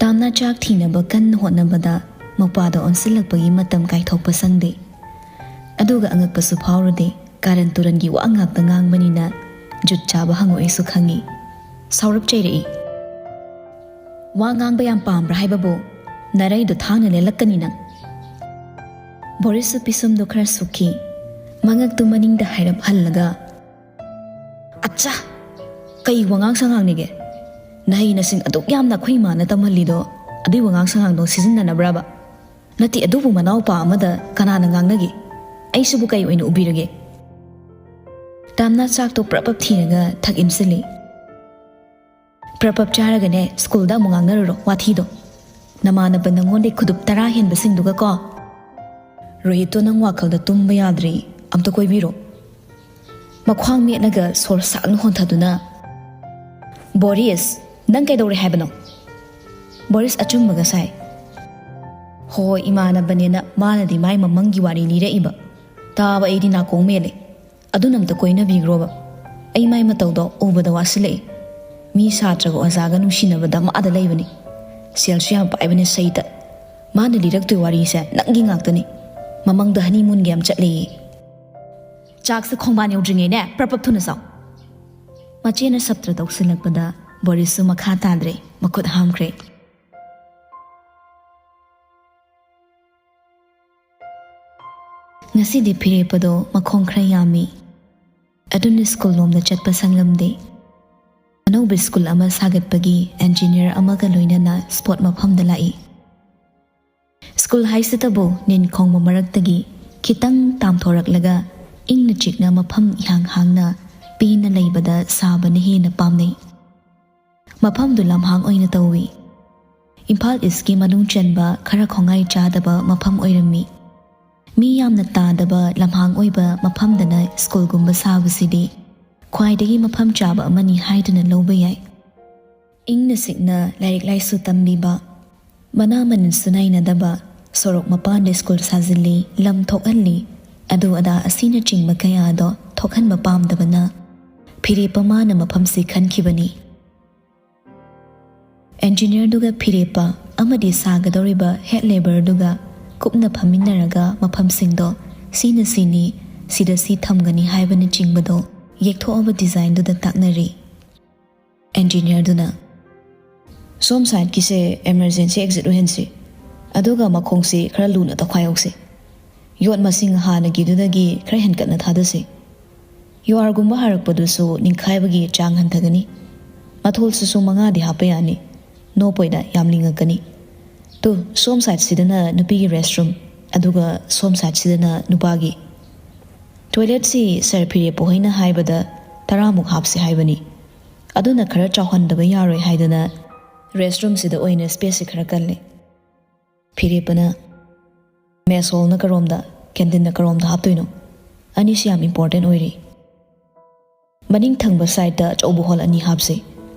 ꯇꯥꯝꯅ ꯆꯥꯛ ꯊꯤꯅꯕ ꯀꯟꯅ ꯍꯣꯠꯅꯕꯗ ꯃꯄꯥꯗ ꯑꯣꯟꯁꯤꯜꯂꯛꯄꯒꯤ ꯃꯇꯝ ꯀꯥꯏꯊꯣꯛꯄ ꯁꯪꯗꯦ꯫ ꯑꯗꯨꯒ ꯑꯉꯛꯄꯁꯨ ꯐꯥꯎꯔꯨꯗꯦ꯫ ꯀꯥꯔꯟ ꯇꯨꯔꯟꯒꯤ ꯋꯥ ꯉꯥꯛꯇ ꯉꯥꯡꯕꯅꯤꯅ ꯖꯨꯠ ꯆꯥꯕ ꯍꯪꯉꯛꯑꯦꯁꯨ ꯈꯪꯉꯤ꯫ ꯁꯥꯎꯔꯞ ꯆꯩꯔꯛꯏ꯫ "ꯋꯥ ꯉꯥꯡꯕ ꯌꯥꯝ ꯄꯥꯝꯕ꯭ꯔꯥ ꯍꯥꯏꯕꯕꯨ? ꯅꯔꯩꯗꯣ ꯊꯥꯡꯅ ꯂꯦꯜꯂꯛꯀꯅꯤ ꯅꯪ!" ꯕꯣꯔꯤꯁꯁꯨ ꯄꯤꯁꯨꯝꯗꯣ ꯈꯔ ꯁꯨꯛꯈꯤ꯫ ꯃꯉꯛꯇꯨ ꯃꯅꯤꯡꯗ ꯍꯥꯏꯔꯞ ꯍꯜꯂꯒ, "ꯑꯠꯆꯥ! ꯀꯩ ꯋꯥꯉꯥꯡ ꯁꯉꯥꯡꯅꯤꯒꯦ? ꯅꯍꯩ ꯅꯁꯤꯡ ꯑꯗꯨꯛ ꯌꯥꯝꯅ ꯑꯩꯈꯣꯏ ꯏꯃꯥꯅ ꯇꯝꯍꯜꯂꯤꯗꯣ ꯑꯗꯨꯏ ꯋꯥꯉꯥꯡ ꯁꯉꯥꯡꯗꯣ ꯁꯤꯖꯤꯟꯅꯅꯕ꯭ꯔꯕ? ꯅꯠꯇꯦ, ꯑꯗꯨꯕꯨ ꯃꯅꯥꯎꯄꯥ ꯑꯃꯗ ꯀꯅꯥꯅ ꯉꯥꯡꯅꯒꯦ? ꯑꯩꯁꯤꯕꯨ ꯀꯩ ꯑꯣꯏꯅ ꯎꯕꯤꯔꯒꯦ?" ꯇꯥꯝꯅ ꯆꯥꯛꯇꯣ ꯄ꯭ꯔꯞ ꯄ꯭ꯔꯞ ꯊꯤꯔꯒ ꯊꯛ ꯏꯟꯁꯤꯜꯂꯤ꯫ "ꯄ꯭ꯔꯞ ꯄ꯭ꯔꯞ ꯆꯥꯔꯒꯅꯦ, ꯁ꯭ꯀꯨꯜꯗ ꯑꯃꯨꯛ ꯉꯥꯡꯅꯔꯨꯔꯣ ꯋꯥꯊꯤꯗꯣ꯫ ꯅꯃꯥꯟꯅꯕ ꯅꯪꯉꯣꯟꯗꯩ ꯈꯨꯗꯨꯞ ꯇꯔꯥ ꯍꯦꯟꯕꯁꯤꯡꯗꯨꯒ ꯀꯣ꯫ ꯔꯣꯍꯤꯠꯇꯣ ꯅꯪ ꯋꯥꯈꯜꯗ ꯇꯨꯝꯕ ꯌꯥꯗ꯭ꯔꯤ, ꯑꯝꯇ ꯀꯣꯏꯕꯤꯔꯣ꯫" ꯃꯈ꯭ꯋꯥꯡ ꯃꯦꯠꯂꯒ ꯁꯣꯔ ꯁꯥꯡꯅ ꯍꯣꯟꯊꯗꯨꯅ, "ꯕꯣꯔꯤꯁ, ꯅꯪ ꯀꯩꯗꯧꯔꯦ ꯍꯥꯏꯕꯅꯣ?" ꯕꯣꯔꯤꯁ ꯑꯆꯨꯝꯕꯒ ꯁꯥꯏ꯫ "ꯍꯣꯏ, ꯏꯃꯥꯟꯅꯕꯅꯦꯅ ꯃꯥꯅꯗꯤ ꯃꯥꯏ ꯃꯃꯪꯒꯤ ꯋꯥꯔꯤ ꯂꯤꯔꯛꯏꯕ꯫ ꯇꯥꯕ ꯑꯩꯗꯤ ꯅꯥꯀꯣꯡ ꯃꯦꯜꯂꯦ꯫ ꯑꯗꯨꯅ ꯑꯝꯇ ꯀꯣꯏꯅꯕꯤꯈ꯭ꯔꯣꯕ꯫ ꯑꯩ ꯃꯥꯏ ꯃꯇꯧꯗꯣ ꯎꯕꯗ ꯋꯥꯁꯤꯜꯂꯛꯏ꯫ ꯃꯤ ꯁꯥꯇ꯭ꯔꯒ ꯑꯣꯖꯥꯒ ꯅꯨꯡꯁꯤꯅꯕꯗ ꯃꯥꯗ ꯂꯩꯕꯅꯤ꯫ ꯁꯦꯜꯁꯨ ꯌꯥꯝ ꯄꯥꯏꯕꯅꯦ ꯁꯩꯇ꯫ ꯃꯥꯅ ꯂꯤꯔꯛꯇꯣꯏ ꯋꯥꯔꯤꯁꯦ ꯅꯪꯒꯤ ꯉꯥꯛꯇꯅꯤ꯫ ꯃꯃꯪꯗ ꯍꯅꯤꯃꯨꯟꯒ ꯌꯥꯝ ꯆꯠꯂꯦꯌꯦ꯫ ꯆꯥꯛꯁꯦ ꯈꯣꯡꯕꯥꯟ ꯌꯧꯗ꯭ꯔꯤꯉꯩꯅꯦ ꯄ꯭ꯔꯞ ꯄ꯭ꯔꯞ ꯊꯨꯅ ꯆꯥꯎ꯫ ꯃꯆꯦꯅ ꯁꯞꯇ꯭ꯔ ꯇꯧꯁꯤꯜꯂꯛꯄꯗ ꯕꯣꯔꯤꯁꯁꯨ ꯃꯈꯥ ꯇꯥꯗ꯭ꯔꯦ, ꯃꯈꯨꯠ ꯍꯥꯝꯈ꯭ꯔꯦ꯫ ꯉꯁꯤꯗꯤ ꯐꯤꯔꯦꯞꯄꯗꯣ ꯃꯈꯣꯡ ꯈꯔ ꯌꯥꯝꯃꯤ꯫ ꯑꯗꯨꯅ ꯁ꯭ꯀꯨꯜ ꯂꯣꯝꯗ ꯆꯠꯄ ꯁꯪꯂꯝꯗꯦ꯫ ꯑꯅꯧꯕ ꯁ꯭ꯀꯨꯜ ꯑꯃ ꯁꯥꯒꯠꯄꯒꯤ ꯑꯦꯟꯖꯤꯅꯤꯌꯔ ꯑꯃꯒ ꯂꯣꯏꯅꯅ ꯁ꯭ꯄꯣꯠ ꯃꯐꯝꯗ ꯂꯥꯛꯏ꯫ ꯁ꯭ꯀꯨꯜ ꯍꯥꯏꯁꯤꯗꯕꯨ ꯅꯤꯟ ꯈꯣꯡꯕ ꯃꯔꯛꯇꯒꯤ ꯈꯤꯇꯪ ꯇꯥꯝꯊꯣꯔꯛꯂꯒ ꯏꯪꯅ ꯆꯤꯛꯅ ꯃꯐꯝ ꯏꯍꯥꯡ ꯍꯥꯡꯅ ꯄꯦꯟꯅ ꯂꯩꯕꯗ ꯁꯥꯕꯅ ꯍꯦꯟꯅ ꯄꯥꯝꯅꯩ꯫ ꯃꯐꯝꯗꯨ ꯂꯝꯍꯥꯡ ꯑꯣꯏꯅ ꯇꯧꯏ꯫ ꯏꯝꯐꯥꯜ ꯏꯁꯀꯤ ꯃꯅꯨꯡ ꯆꯟꯕ ꯈꯔ ꯈꯣꯡꯒꯥꯏ ꯆꯥꯗꯕ ꯃꯐꯝ ꯑꯣꯏꯔꯝꯃꯤ꯫ ꯃꯤ ꯌꯥꯝꯅ ꯇꯥꯗꯕ ꯂꯝꯍꯥꯡ ꯑꯣꯏꯕ ꯃꯐꯝꯗꯅ ꯁ꯭ꯀꯨꯜꯒꯨꯝꯕ ꯁꯥꯕꯁꯤꯗꯤ ꯈ꯭ꯋꯥꯏꯗꯒꯤ ꯃꯐꯝ ꯆꯥꯕ ꯑꯃꯅꯤ ꯍꯥꯏꯗꯨꯅ ꯂꯧꯕ ꯌꯥꯏ꯫ ꯏꯪꯅ ꯆꯤꯛꯅ ꯂꯥꯏꯔꯤꯛ ꯂꯥꯏꯁꯨ ꯇꯝꯕꯤꯕ, ꯃꯅꯥ ꯃꯅꯤꯟꯁꯨ ꯅꯥꯏꯅꯗꯕ, ꯁꯣꯔꯣꯛ ꯃꯄꯥꯟꯗ ꯁ꯭ꯀꯨꯜ ꯁꯥꯖꯤꯜꯂꯤ, ꯂꯝ ꯊꯣꯛꯍꯜꯂꯤ, ꯑꯗꯨ ꯑꯗꯥ ꯑꯁꯤꯅꯆꯤꯡꯕ ꯀꯌꯥꯗꯣ ꯊꯣꯛꯍꯟꯕ ꯄꯥꯝꯗꯕꯅ ꯐꯤꯔꯦꯞꯄ ꯃꯥꯅ ꯃꯐꯝꯁꯤ ꯈꯟꯈꯤꯕꯅꯤ꯫ ꯑꯦꯟꯖꯤꯅꯤꯌꯔꯗꯨꯒ ꯐꯤꯔꯦꯞꯄ ꯑꯃꯗꯤ ꯁꯥꯒꯗꯧꯔꯤꯕ ꯍꯦꯗ ꯂꯦꯕꯔꯗꯨꯒ ꯀꯨꯞꯅ ꯐꯝꯃꯤꯟꯅꯔꯒ ꯃꯐꯝꯁꯤꯡꯗꯣ ꯁꯤꯅ ꯁꯤꯅꯤ, ꯁꯤꯗ ꯁꯤ ꯊꯝꯒꯅꯤ ꯍꯥꯏꯕꯅꯆꯤꯡꯕꯗꯣ ꯌꯦꯛꯊꯣꯛꯑꯕ ꯗꯤꯖꯥꯏꯟꯗꯨꯗ ꯇꯥꯛꯅꯔꯤ꯫ ꯑꯦꯟꯖꯤꯅꯤꯌꯔꯗꯨꯅ, "ꯁꯣꯝ ꯁꯥꯏꯠꯀꯤꯁꯦ ꯏꯃꯔꯖꯦꯟꯁꯤ ꯑꯦꯛꯖꯤꯠ ꯑꯣꯏꯍꯟꯁꯤ, ꯑꯗꯨꯒ ꯃꯈꯣꯡꯁꯤ ꯈꯔ ꯂꯨꯅ ꯇꯧꯈꯥꯏꯍꯧꯁꯤ꯫ ꯌꯣꯠ ꯃꯁꯤꯡ ꯍꯥꯟꯅꯒꯤꯗꯨꯗꯒꯤ ꯈꯔ ꯍꯦꯟꯒꯠꯅ ꯊꯥꯗꯁꯤ꯫ ꯌꯨ ꯑꯥꯔꯒꯨꯝꯕ ꯍꯥꯔꯛꯄꯗꯨꯁꯨ ꯅꯤꯡꯈꯥꯏꯕꯒꯤ ꯆꯥꯡ ꯍꯟꯊꯒꯅꯤ꯫ ꯃꯊꯣꯜꯁꯤꯁꯨ ꯃꯉꯥꯗꯤ ꯍꯥꯞꯄ ꯌꯥꯅꯤ꯫ ꯅꯣꯞꯄꯣꯏꯗ ꯌꯥꯝ ꯂꯤꯡꯉꯛꯀꯅꯤ꯫ ꯇꯨ, ꯁꯣꯝ ꯁꯥꯏꯠꯁꯤꯗꯅ ꯅꯨꯄꯤꯒꯤ ꯔꯦꯁ ꯔꯨꯝ, ꯑꯗꯨꯒ ꯁꯣꯝ ꯁꯥꯏꯠꯁꯤꯗꯅ ꯅꯨꯄꯥꯒꯤ꯫ ꯇꯣꯏꯂꯦꯠꯁꯤ ꯁꯥꯔ ꯐꯤꯔꯦꯞꯄ ꯍꯣꯏꯅ ꯍꯥꯏꯕꯗ ꯇꯔꯥꯃꯨꯛ ꯍꯥꯞꯁꯤ ꯍꯥꯏꯕꯅꯤ꯫ ꯑꯗꯨꯅ ꯈꯔ ꯆꯥꯎꯍꯟꯗꯕ ꯌꯥꯔꯣꯏ ꯍꯥꯏꯗꯅ ꯔꯦꯁ ꯔꯨꯝꯁꯤꯗ ꯑꯣꯏꯅ ꯁ꯭ꯄꯦꯁꯁꯤ ꯈꯔ ꯀꯜꯂꯦ꯫" ꯐꯤꯔꯦꯞꯄꯅ, "ꯃꯦꯁ ꯍꯣꯜꯅ ꯀꯔꯣꯝꯗ, ꯀꯦꯟꯇꯤꯟꯅ ꯀꯔꯣꯝꯗ ꯍꯥꯞꯇꯣꯏꯅꯣ? ꯑꯅꯤꯁꯤ ꯌꯥꯝ ꯏꯝꯄꯣꯔꯇꯦꯟ ꯑꯣꯏꯔꯤ꯫ ꯃꯅꯤꯡ ꯊꯪꯕ ꯁꯥꯏꯠꯇ ꯑꯆꯧꯕ ꯍꯣꯜ ꯑꯅꯤ ꯍꯥꯞꯁꯤ꯫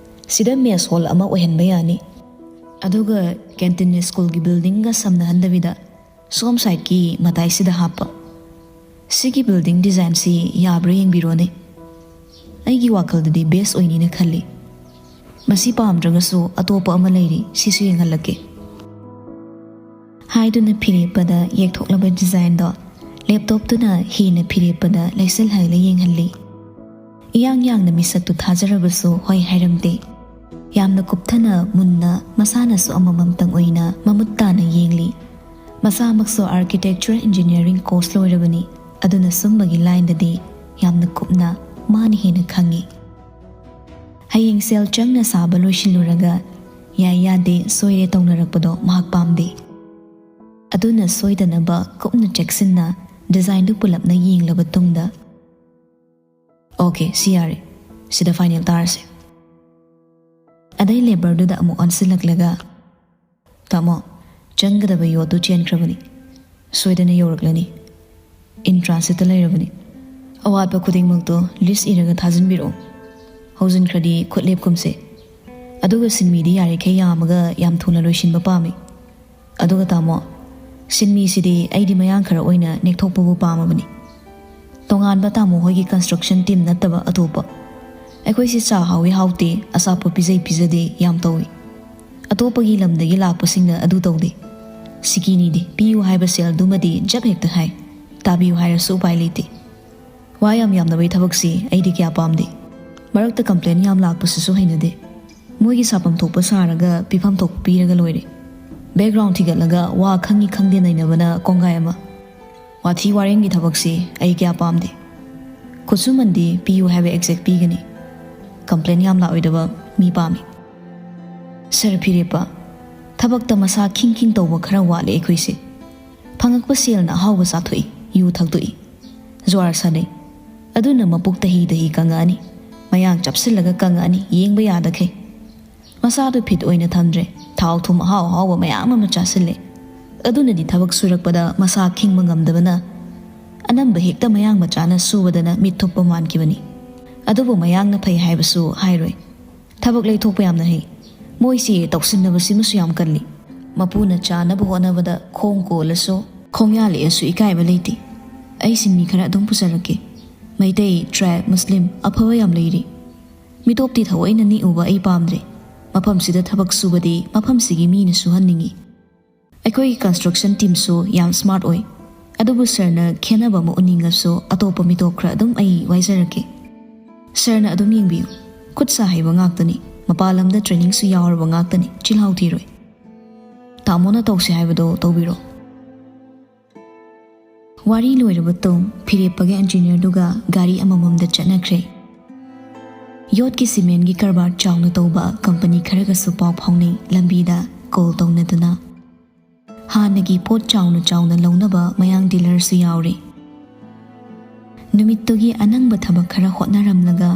ꯁꯤꯗ ꯃꯦꯁ ꯍꯣꯜ ꯑꯃ ꯑꯣꯏꯍꯟꯕ ꯌꯥꯅꯤ꯫ ꯑꯗꯨꯒ ꯀꯦꯟꯇꯤꯟꯅ ꯁ꯭ꯀꯨꯜꯒꯤ ꯕꯤꯜꯗꯤꯡꯒ ꯁꯝꯅꯍꯟꯗꯕꯤꯗ ꯁꯣꯝ ꯁꯥꯏꯠꯀꯤ ꯃꯇꯥꯏꯁꯤꯗ ꯍꯥꯞꯄ꯫ "ꯁꯤꯒꯤ building designꯁꯤ ꯌꯥꯕ꯭ꯔꯥ ꯌꯦꯡꯕꯤꯔꯣꯅꯦ꯫ ꯑꯩꯒꯤ ꯋꯥꯈꯜꯗꯗꯤ best ꯑꯣꯏꯅꯤꯅ ꯈꯜꯂꯤ꯫ ꯃꯁꯤ ꯄꯥꯝꯗ꯭ꯔꯒꯁꯨ ꯑꯇꯣꯞꯄ ꯑꯃ ꯂꯩꯔꯤ, ꯁꯤꯁꯨ ꯌꯦꯡꯍꯜꯂꯛꯀꯦ"꯫ ꯍꯥꯏꯗꯨꯅ ꯐꯤꯔꯦꯞꯄꯗ ꯌꯦꯛꯊꯣꯛꯂꯕ designꯗꯣ laptopꯇꯨꯅ ꯍꯦꯟꯅ ꯐꯤꯔꯦꯞꯄꯗ ꯂꯩꯁꯜꯍꯜꯂ ꯌꯦꯡꯍꯜꯂꯤ꯫ ꯏꯌꯥꯡ ꯌꯥꯡꯅ ꯃꯤꯁꯛꯇꯨ ꯊꯥꯖꯔꯕꯁꯨ ꯍꯣꯏ ꯍꯥꯏꯔꯝꯗꯦ꯫ ꯌꯥꯝꯅ ꯀꯨꯞꯊꯅ ꯃꯨꯟꯅ ꯃꯁꯥꯅꯁꯨ ꯑꯃꯃꯝꯇꯪ ꯑꯣꯏꯅ ꯃꯃꯨꯠ ꯇꯥꯅ ꯌꯦꯡꯂꯤ꯫ ꯃꯁꯥꯃꯛꯁꯨ architecture engineering course ꯂꯣꯏꯔꯕꯅꯤ, ꯑꯗꯨꯅ ꯁꯨꯝꯕꯒꯤ lineꯗꯗꯤ ꯌꯥꯝꯅ ꯀꯨꯞꯅ ꯃꯥꯅ ꯍꯦꯟꯅ ꯈꯪꯉꯤ꯫ ꯍꯌꯦꯡ ꯁꯦꯜ ꯆꯪꯅ ꯁꯥꯕ ꯂꯣꯏꯁꯤꯜꯂꯨꯔꯒ ꯌꯥꯏ ꯌꯥꯗꯦ ꯁꯣꯏꯔꯦ ꯇꯧꯅꯔꯛꯄꯗꯣ ꯃꯍꯥꯛ ꯄꯥꯝꯗꯦ꯫ ꯑꯗꯨꯅ ꯁꯣꯏꯗꯅꯕ ꯀꯨꯞꯅ ꯆꯦꯛꯁꯤꯟꯅ designꯗꯨ ꯄꯨꯂꯞꯅ ꯌꯦꯡꯂꯕ ꯇꯨꯡꯗ, "Okay, ꯁꯤ ꯌꯥꯔꯦ, ꯁꯤꯗ final ꯇꯥꯔꯁꯦ"꯫ ꯑꯗꯩ labourꯗꯨꯗ ꯑꯃꯨꯛ ꯑꯣꯟꯁꯤꯜꯂꯛꯂꯒ, "ꯇꯥꯃꯣ, ꯆꯪꯒꯗꯕ ꯌꯣꯠꯇꯨ ꯆꯦꯟꯈ꯭ꯔꯕꯅꯤ, ꯁꯣꯏꯗꯅ ꯌꯧꯔꯛꯂꯅꯤ꯫ In transitꯇ ꯂꯩꯔꯕꯅꯤ꯫ ꯑꯋꯥꯠꯄ ꯈꯨꯗꯤꯡꯃꯛꯇꯨ list ꯏꯔꯒ ꯊꯥꯖꯤꯟꯕꯤꯔꯛꯑꯣ꯫ ꯍꯧꯖꯤꯟꯈ꯭ꯔꯗꯤ ꯈꯨꯠ ꯂꯦꯞꯀꯨꯝꯁꯦ꯫ ꯑꯗꯨꯒ ꯁꯤꯟꯃꯤꯗꯤ ꯌꯥꯔꯤꯈꯩ ꯌꯥꯝꯃꯒ ꯌꯥꯝ ꯊꯨꯅ ꯂꯣꯏꯁꯤꯟꯕ ꯄꯥꯝꯃꯤ꯫ ꯑꯗꯨꯒ ꯇꯥꯃꯣ, ꯁꯤꯟꯃꯤꯁꯤꯗꯤ ꯑꯩꯗꯤ ꯃꯌꯥꯡ ꯈꯔ ꯑꯣꯏꯅ ꯅꯦꯛꯊꯣꯛꯄꯕꯨ ꯄꯥꯝꯃꯕꯅꯤ꯫ ꯇꯣꯉꯥꯟꯕ ꯇꯥꯃꯣ ꯍꯣꯏꯒꯤ construction team ꯅꯠꯇꯕ ꯑꯇꯣꯞꯄ꯫ ꯑꯩꯈꯣꯏꯁꯤ ꯆꯥ ꯍꯥꯎꯏ ꯍꯥꯎꯇꯦ, ꯑꯆꯥꯄꯣꯠ ꯄꯤꯖꯩ ꯄꯤꯖꯗꯦ ꯌꯥꯝ ꯇꯧꯏ꯫ ꯑꯇꯣꯞꯄꯒꯤ ꯂꯝꯗꯒꯤ ꯂꯥꯛꯄꯁꯤꯡꯅ ꯑꯗꯨ ꯇꯧꯗꯦ꯫ ꯁꯤꯀꯤꯅꯤꯗꯤ ꯄꯤꯌꯨ ꯍꯥꯏꯕ ꯁꯦꯜꯗꯨꯃꯗꯤ ꯖꯞ ꯍꯦꯛꯇ ꯍꯥꯏ꯫ ꯇꯥꯕꯤꯌꯨ ꯍꯥꯏꯔꯁꯨ ꯎꯄꯥꯏ ꯂꯩꯇꯦ꯫ ꯋꯥ ꯌꯥꯝ ꯌꯥꯝꯅꯕꯒꯤ ꯊꯕꯛꯁꯤ ꯑꯩꯗꯤ ꯀꯌꯥ ꯄꯥꯝꯗꯦ꯫ ꯃꯔꯛꯇ complain ꯌꯥꯝ ꯂꯥꯛꯄꯁꯤꯁꯨ ꯍꯩꯅꯗꯦ꯫ ꯃꯣꯏꯒꯤ ꯁꯥꯐꯝ ꯊꯣꯛꯄ ꯁꯥꯔꯒ ꯄꯤꯐꯝ ꯊꯣꯛꯄ ꯄꯤꯔꯒ ꯂꯣꯏꯔꯦ꯫ Background ꯊꯤꯒꯠꯂꯒ ꯋꯥ ꯈꯪꯉꯤ ꯈꯪꯗꯦ ꯅꯩꯅꯕꯅ ꯀꯣꯡꯒꯥꯏ ꯑꯃ꯫ ꯋꯥꯊꯤ ꯋꯥꯔꯦꯡꯒꯤ ꯊꯕꯛꯁꯤ ꯑꯩ ꯀꯌꯥ ꯄꯥꯝꯗꯦ꯫ ꯈꯨꯠꯁꯨꯃꯟꯗꯤ ꯄꯤꯌꯨ ꯍꯥꯏꯕ exact ꯄꯤꯒꯅꯤ꯫ Complain ꯌꯥꯝ ꯂꯥꯛꯑꯣꯏꯗꯕ ꯃꯤ ꯄꯥꯝꯃꯤ꯫ ꯁꯥꯔ ꯐꯤꯔꯦꯞꯄ, ꯊꯕꯛꯇ ꯃꯁꯥ ꯈꯤꯡ ꯈꯤꯡ ꯇꯧꯕ ꯈꯔ ꯋꯥꯠꯂꯦ ꯑꯩꯈꯣꯏꯁꯦ꯫ ꯐꯪꯉꯛꯄ ꯁꯦꯜꯅ ꯑꯍꯥꯎꯕ ꯆꯥꯊꯣꯛꯏ, ꯌꯨ ꯊꯛꯇꯣꯛꯏ, ꯖꯨꯋꯥꯔ ꯁꯥꯟꯅꯩ꯫ ꯑꯗꯨꯅ ꯃꯄꯨꯛ ꯇꯍꯤ ꯇꯍꯤ ꯀꯪꯉꯛꯑꯅꯤ, ꯃꯌꯥꯡ ꯆꯞꯁꯤꯜꯂꯒ ꯀꯪꯉꯛꯑꯅꯤ, ꯌꯦꯡꯕ ꯌꯥꯗꯈꯩ꯫ ꯃꯁꯥꯗꯨ fit ꯑꯣꯏꯅ ꯊꯝꯗ꯭ꯔꯦ, ꯊꯥꯎ ꯊꯨꯝ ꯑꯍꯥꯎ ꯑꯍꯥꯎꯕ ꯃꯌꯥꯝ ꯑꯃ ꯆꯥꯁꯤꯜꯂꯦ꯫ ꯑꯗꯨꯅꯗꯤ ꯊꯕꯛ ꯁꯨꯔꯛꯄꯗ ꯃꯁꯥ ꯈꯤꯡꯕ ꯉꯝꯗꯕꯅ ꯑꯅꯝꯕ ꯍꯦꯛꯇ ꯃꯌꯥꯡ ꯃꯆꯥꯅ ꯁꯨꯕꯗꯅ ꯃꯤꯠ ꯊꯨꯞꯄ ꯃꯥꯟꯈꯤꯕꯅꯤ꯫ ꯑꯗꯨꯕꯨ ꯃꯌꯥꯡꯅ ꯐꯩ ꯍꯥꯏꯕꯁꯨ ꯍꯥꯏꯔꯣꯏ꯫ ꯊꯕꯛ ꯂꯩꯊꯣꯛꯄ ꯌꯥꯝꯅ ꯍꯩ꯫ ꯃꯣꯏꯁꯤ ꯇꯧꯁꯤꯟꯅꯕꯁꯤꯃꯁꯨ ꯌꯥꯝ ꯀꯜꯂꯤ꯫ ꯃꯄꯨꯅ ꯆꯥꯅꯕ ꯍꯣꯠꯅꯕꯗ ꯈꯣꯡ ꯀꯣꯜꯂꯁꯨ, ꯈꯣꯡꯌꯥ ꯂꯦꯛꯑꯁꯨ ꯏꯀꯥꯏꯕ ꯂꯩꯇꯦ꯫ ꯑꯩ ꯁꯤꯟꯃꯤ ꯈꯔ ꯑꯗꯨꯝ ꯄꯨꯖꯔꯛꯀꯦ꯫ ꯃꯩꯇꯩ, ꯇ꯭ꯔꯥꯏꯕ, ꯃꯨꯁꯂꯤꯝ ꯑꯐꯕ ꯌꯥꯝ ꯂꯩꯔꯤ꯫ ꯃꯤꯇꯣꯞꯇꯤ ꯊꯑꯣꯏꯅ ꯅꯤꯛꯎꯕ ꯑꯩ ꯄꯥꯝꯗ꯭ꯔꯦ꯫ ꯃꯐꯝꯁꯤꯗ ꯊꯕꯛ ꯁꯨꯕꯗꯤ ꯃꯐꯝꯁꯤꯒꯤ ꯃꯤꯅ ꯁꯨꯍꯟꯅꯤꯡꯉꯤ꯫ ꯑꯩꯈꯣꯏꯒꯤ ꯀꯟꯁꯇ꯭ꯔꯛꯁꯟ ꯇꯤꯝꯁꯨ ꯌꯥꯝ ꯁ꯭ꯃꯥꯔꯠ ꯑꯣꯏ꯫ ꯑꯗꯨꯕꯨ ꯁꯔꯅ ꯈꯦꯠꯅꯕ ꯑꯃ ꯎꯅꯤꯡꯉꯁꯨ ꯑꯇꯣꯞꯄ ꯃꯤꯇꯣꯞ ꯈꯔ ꯑꯗꯨꯝ ꯑꯩ ꯋꯥꯏꯖꯔꯛꯀꯦ꯫ ꯁꯔꯅ ꯑꯗꯨꯝ ꯌꯦꯡꯕꯤꯌꯨ꯫ ꯈꯨꯠ ꯁꯥ ꯍꯩꯕ ꯉꯥꯛꯇꯅꯤ꯫ ꯃꯄꯥꯟ ꯂꯝꯗ ꯇ꯭ꯔꯦꯅꯤꯡꯁꯨ ꯌꯥꯎꯔꯕ ꯉꯥꯛꯇꯅꯤ꯫ ꯆꯤꯜꯍꯥꯎ ꯊꯤꯔꯣꯏ꯫ ꯇꯥꯃꯣꯅ ꯇꯧꯁꯦ ꯍꯥꯏꯕꯗꯣ ꯇꯧꯕꯤꯔꯣ꯫ ꯋꯥꯔꯤ ꯂꯣꯏꯔꯕ ꯇꯨꯡ ꯐꯤꯔꯦꯞꯄꯒ ꯏꯟꯖꯤꯅꯤꯌꯔꯗꯨꯒ ꯒꯥꯔꯤ ꯑꯃꯃꯝꯗ ꯆꯠꯅꯈ꯭ꯔꯦ꯫ ꯌꯣꯠꯀꯤ ꯁꯤꯃꯦꯟꯒꯤ ꯀꯔꯕꯥꯔ ꯆꯥꯎꯅ ꯇꯧꯕ ꯀꯝꯄꯅꯤ ꯈꯔꯒꯁꯨ ꯄꯥꯎ ꯐꯥꯎꯅꯩ꯫ ꯂꯝꯕꯤꯗ ꯀꯣꯜ ꯇꯧꯅꯗꯨꯅ꯫ ꯍꯥꯟꯅꯒꯤ ꯄꯣꯠ ꯆꯥꯎꯅ ꯆꯥꯎꯅ ꯂꯧꯅꯕ ꯃꯌꯥꯡ ꯗꯤꯂꯔꯁꯨ ꯌꯥꯎꯔꯦ꯫ ꯅꯨꯃꯤꯠꯇꯨꯒꯤ ꯑꯅꯪꯕ ꯊꯕꯛ ꯈꯔ ꯍꯣꯠꯅꯔꯝꯂꯒ